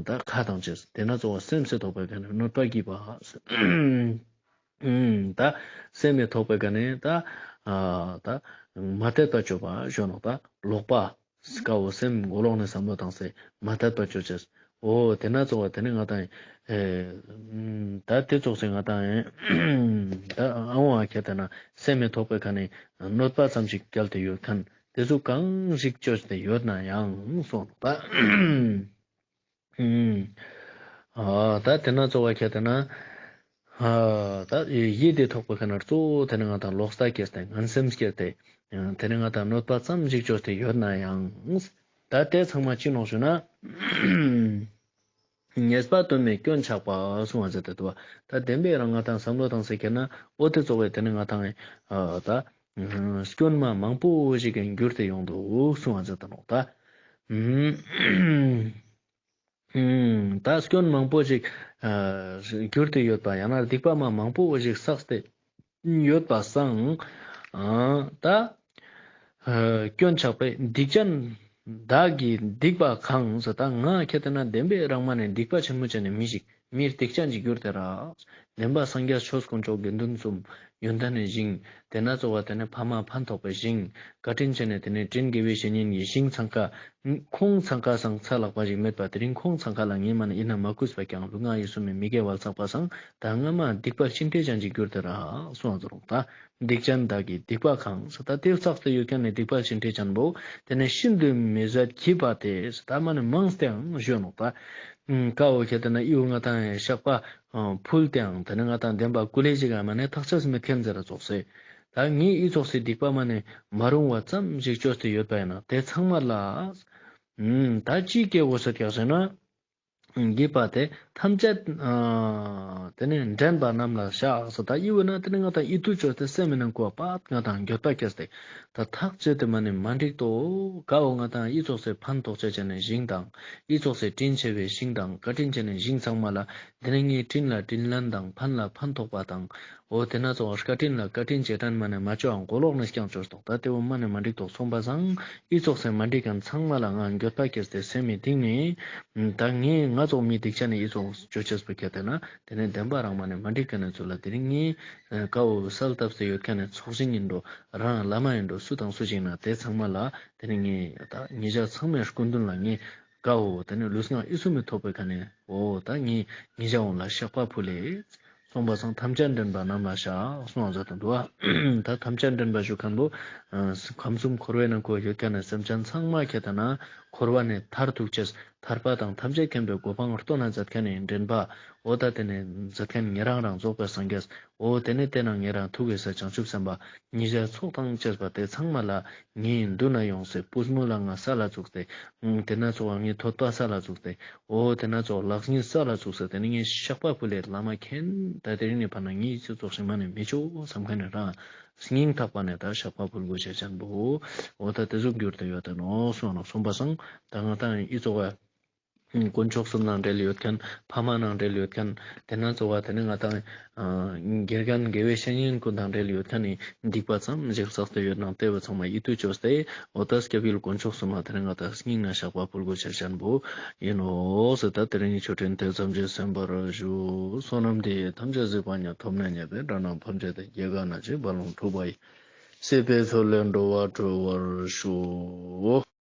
ད་ཁ་བཏང་ཅེས། དེ་ན་གཙོ་བོ་སེམས་སི་ཐོགས་པའི་ཁ་ནེ་གནོད་པ་བགྱིས་པ། ད་སེམས་མི་ཐོགས་པའི་ཁ་ནེ་ད་ད་མ་དད་པ་ཅོ་བ་ཞུ་ནོག། ད་ལོག་པ། སྐ་བོ་སེམས་མགོ་ལོག་ནེ་བསམ་བློ་བཏང་སྟེ་མ་དད་པ་ཅོ་ཅེས། འོ་དེ་ན་གཙོ་བོ་དེ་ནེ་ང་ཏང་ཨེ་ད་དེ་ཙོགས་སེ་ང་ཏང་ཨེ་ད་ཨ་འོ་ཨ་ཁྱེར་ཏེ་ན་སེམས་མི་ཐོགས་པའི་ཁ་ནེ་གནོད་པ་ཙམ་ཞིག་བསྐྱལ་ཏེ་ཡོད་ཁན་དེ་ཚོ་གང་ཞིག་ཅོས་ཏེ་ཡོད་ན་ཡང་གསུངས་པ། ཨ་ད་དེ་ན་གཙོ་བོ་ཁྱེར་ཏེ་ན་ཨ་ད་ཡིད་དེ་ཐོགས་པའི་ཁ་ནེ་གཙོ་བོ་དེ་ནེ་ང་ཏང་ལོག་ལྟ་སྐྱེས་ཏེ་ངན་སེམས་སྐྱེས་ཏེ་དེ་ནེ་ང་ཏང་གནོད་པ་ཙམ་ཞིག་ཅོས་ཏེ་ཡོད་ན་ཡང་ད་དེ་ཚང་མ་ཅི་ནོག་ཞུ་ན། ཉེས་པ་དོན་མེད་སྐྱོན་ཆགས་པ་གསུངས་པ་ཟེར་ཏེ་འདུག་པ། ད་བདེན་པའི་རང་ང་ཏང་བསམ་བློ་བཏང་སྟེ་ཁྱེར་ན་འོ་དེ་གཙོ་བོ་དེ་ནེ་ང་ཏང་ཨ་ད་སྐྱོན་མ་མང་པོ་ཞིག་གི་འགྱུར་ཏེ་ཡོང་འདུག་གསུངས་པ་ཟེར་ཏེ་ནོག་ད། ཨུམ། ཨུམ། ད་སྐྱོན་མང་པོ་ཞིག་ཨ་གྱུར་ཏེ་ཡོད་པ་ཡང་ན་སྡིག་པ་མ་མང་པོ་ཞིག་བསགས་ཏེ་ཡོད་པ་སང་ཨ་ད་ཨ་སྐྱོན་ཆགས་པས་སྡིག་ཅན་བདག་གི་སྡིག་པ་གང་ཟེར། ད་ང་ཁྱེར་ཏེ་ན་བདེན་པའི་རང་མ་ནེ་སྡིག་པ་ཆེན་མོ་ཅན་ནི་མི་ཞིག་མི་སྡིག་ཅན་ཞིག་གྱུར་ཏེ་རག། བདེན་པ་སངས་རྒྱས་ཆོས་དཀོན་མཆོག་དགེ་འདུན་གསུམ་ཡོན་ཏན་ནི་ཞིང་དེ་ན་གཙོ་བོ་དེ་ནེ་ཕ་མ་ཕན་ཐོགས་པའི་ཞིང་བཀའ་དྲིན་ཅན་ནི་དེ་ནེ་དྲིན་དགེ་བའི་བཤེས་གཉེན་གྱི་ཞིང་ཚང་ཀ་ཁོང་ཚང་ཀ་སང་ཚ་ལག་པ་ཞིག་མེད་པ། དེ་རིང་ཁོང་ཚང་ཀ་ལ་ངས་མ་ནེ་ཡིན་ན་མ་གུས་པ་ཀྱང་ལུས་ངག་ཡིད་གསུམ་མི་དགེ་བ་བསགས་པ་སང་ད་སྔ་མ་སྡིག་པ་ཅི་འདྲ་ཅན་ཞིག་གྱུར་ཏེ་རག་གསུངས་པ་ཟེར་རུང་ད། སྡིག་ཅན་བདག་གི་སྡིག་པ་གང་ཟེར། ད་དེ་བསགས་ཏེ་ཡོད་ཁན་ནི་སྡིག་པ་ཅི་འདྲ་ཅན་བོ་དེ་ནེ་ཤིན་ཏུ་མི་བཟད་བགྱིས་པ་སྟེ་ཟེར། ད་མ་ནེ་མང་སྟེའང་ཞུ་ནོག་ད། ཀ་བོ་ཁྱེར་ཏེ་ན་ཨི་བོ་ང་ཏང་བཤགས་པ་ཕུལ་ཏེའང་དེ་ནེ་ང་ཏང་བདེན་པ་ཀུ་ལེ་ཞིག་ག་མ་ནེ་ཐག་ཆོད་མེད་ཁན་ཟེར་ར་ཙོགས་སེ། ད་ངས་ཨི་ཙོགས་སེ་སྡིག་པ་མ་ནེ་མ་རུང་བ་ཙམ་ཞིག་ཅོས་ཏེ་ཡོད་པ་ཡིན་ན་དེ་ཚང་མ་ལ་ཨུམ་ད་ཅི་སྐྱེ་དགོས་ཟེར་ཀྱག་ཟེར་ན། བགྱིས་པ་དེ་ཐམས་ཅད་ཨ་དེ་ནས་འདྲེན་པ་རྣམས་ལ་བཤགས་སོ། ད་ཨི་བོ་ན་དེ་ནས་ང་དང་ཨི་ཐུག་ཅོས་ཏེ་སེམས་མི་ནང་ཁོ་པ་ང་དང་འགྱོད་པ་སྐྱེས་ཏེ་ད་ཐག་བཅད་དེ་མ་ནི་མ་འགྲིག་ཏོ། ཀ་བོ་ང་དང་ཨི་ཙོགས་སེ་ཕན་ཐོགས་ཅེས་ཅན་ནི་ཞིང་དང་ཨི་ཙོགས་སེ་དྲིན་ཆེ་བའི་ཞིང་དང་བཀའ་དྲིན་ཅན་ནི་ཞིང་ཚང་མ་ལ་དེ་ནས་ངའི་དྲིན་ལ་དྲིན་ལན་དང་ཕན་ལ་ཕན་ཐོགས་པ་དང་འོ་དེ་ན་ཙོགས་བཀའ་དྲིན་ལ་བཀའ་དྲིན་ཅེས་དྲན་མ་ནི་མ་ཅོ་ཨང་མགོ་ལོག་ནས་ཀྱང་ཅོས་ཏོག་ད་དེ་བོ་མ་ནི་མ་འགྲིག་ཏོག་སོང་པ་སང་ཨི་ཙོགས་སེ་མ་འགྲིག་མཁན་ཚང་མ་ལ་ང་འགྱོད་པ་སྐྱེས་ཏེ་སེམས་མི་གཏིང་ནས་ད་ངས་ང་ཙོགས་མི་སྡིག་ཅན་ནི་ཨི་ཙོགས་ཅོ་ཅེས་པོ་ཁྱེར་ཏེ་ན་དེ་ནས་བདེན་པ་རང་མ་ནི་མ་འགྲིག་མཁན་ནི་ཚུལ་ལ་དེ་རིང་ངས་ཀ་བོ་གསལ་བཏབ་སྟེ་ཡོད་མཁན་ནི་ཚོགས་ཞིང་ཡིན་འགྲོ་རང་བླ་མ་ཡིན་འགྲོ་སུ་དང་སུ་ཞིག་ན་དེ་ཚང་མ་ལ་དེ་རིང་ངས་ད་ཉེ་ཞ་ཚང་མའི་སྐུ་མདུན་ལ་ངས་ཀ་བོ་དེ་ནས་ལུས་ངག་ཡིད་གསུམ་མི་ཐོབ་པའི་ཁ་ནས་འོ་ད་ངས་ཉེ་ཞ་འོང་ལ་བཤགས་པ་ཕུལ་ལེ། སོང་པ་སང་ཐམས་ཅད་འདྲེན་པ་རྣམས་ལ་བཤགས་གསུངས་ཟེར་དུ་འདུག་ཨ། ད་ཐམས་ཅད་འདྲེན་པ་ཞུ་མཁན་པོ་ཨ་ཁམས་གསུམ་འཁོར་བའི་ནང་ཁོ་ཡོད་མཁན་ནི་སེམས་ཅན་ཚང་མ་ཁྱེར་ཏེ་ན་འཁོར་བ་ནས་ཐར་ཐུབ་ཅེས་ཐར་པ་དང་ཐམས་ཅད་མཁྱེན་པའི་གོ་འཕང་སྟོན་ན་མཛད་མཁན་ནི་འདྲེན་པ་འོ་ད་དེ་ནས་མཛད་མཁན་ཉེ་རང་རང་རྫོགས་པའི་སངས་རྒྱས་འོ་དེ་ནས་དེ་ན་ཉེ་རང་ཐུགས་ཀྱི་སྲས་བྱང་ཆུབ་སེམས་དཔའ་ཉེ་ཞའི་ཚོགས་དང་བཅས་པ་དེ་ཚང་མ་ལ་ངའི་མདུན་ན་ཡོང་སྟེ་པུས་མོ་ལ་ང་ས་ལ་བཙུགས་ཏེ་དེ་ན་ཙོགས་ངའི་ཐོད་པ་ས་ལ་བཙུགས་ཏེ་འོ་དེ་ན་ཙོགས་ལག་གཉིས་ས་ལ་བཙུགས་ཏེ་དེ་ནས་ངས་བཤགས་པ་ཕུལ་ལེ་བླ་མ་མཁྱེན། ད་དེ་རིང་ནས་ཕར་ན་ངའི་ཚེ་ཙོགས་ཤིག་མ་ནས་མི་ཆོག་བསམ་མཁན་ནི་རང་སྙིང་ཐག་པ་ནས་ད་བཤགས་པ་ཕུལ་དགོས་ཤེས་ཅན་པོ་འོ་ད་དེ་ཟུག་གྱུར་ཏེ་ཡོད་དེ་ནོག་གསུངས་ནོག་སོང་པ་སང་ད་ང་དང་ཨི་ཙོགས་དཀོན་མཆོག་གསུམ་ནང་འབྲེལ་ཡོད་མཁན་ཕ་མ་ནང་འབྲེལ་ཡོད་མཁན་དེ་ན་ཙོགས་དེ་ནས་ང་དང་ཨ་དགེ་རྒན་དགེ་བའི་བཤེས་གཉེན་ཀུན་དང་འབྲེལ་ཡོད་མཁན་ནི་སྡིག་པ་ཙམ་ཞིག་བསགས་ཏེ་ཡོད་ནང་དེ་བོ་ཚང་མ་ཡིད་དུ་ཅོས་ཏེ་འོ་ད་སྐྱབས་ཡུལ་དཀོན་མཆོག་གསུམ་ལ་དེ་ནས་ང་དང་སྙིང་ནས་བཤགས་པ་ཕུལ་དགོས་ཤེས་ཅན་པོ་ཡིན་ནོག་ཟེར། ད་དེ་རིང་ཆོས་འཕྲིན་དེ་ཙམ་གྱིས་གསན་པར་ཞུ། བསོད་ནམས་འདི་ཡིས་ཐམས་ཅད་གཟིགས་པ་ཉིད། ཐོབ་ནས་ཉེས་པའི་དགྲ་རྣམས་ཕམ་བྱས་ཏེ། སྐྱེ་རྒ་ན་འཆིའི་རྦ་ཀློང་འཁྲུགས་པ་ཡི། སྲིད་པའི་མཚོ་ལས་འགྲོ་བ་སྒྲོལ་བར་ཤོག།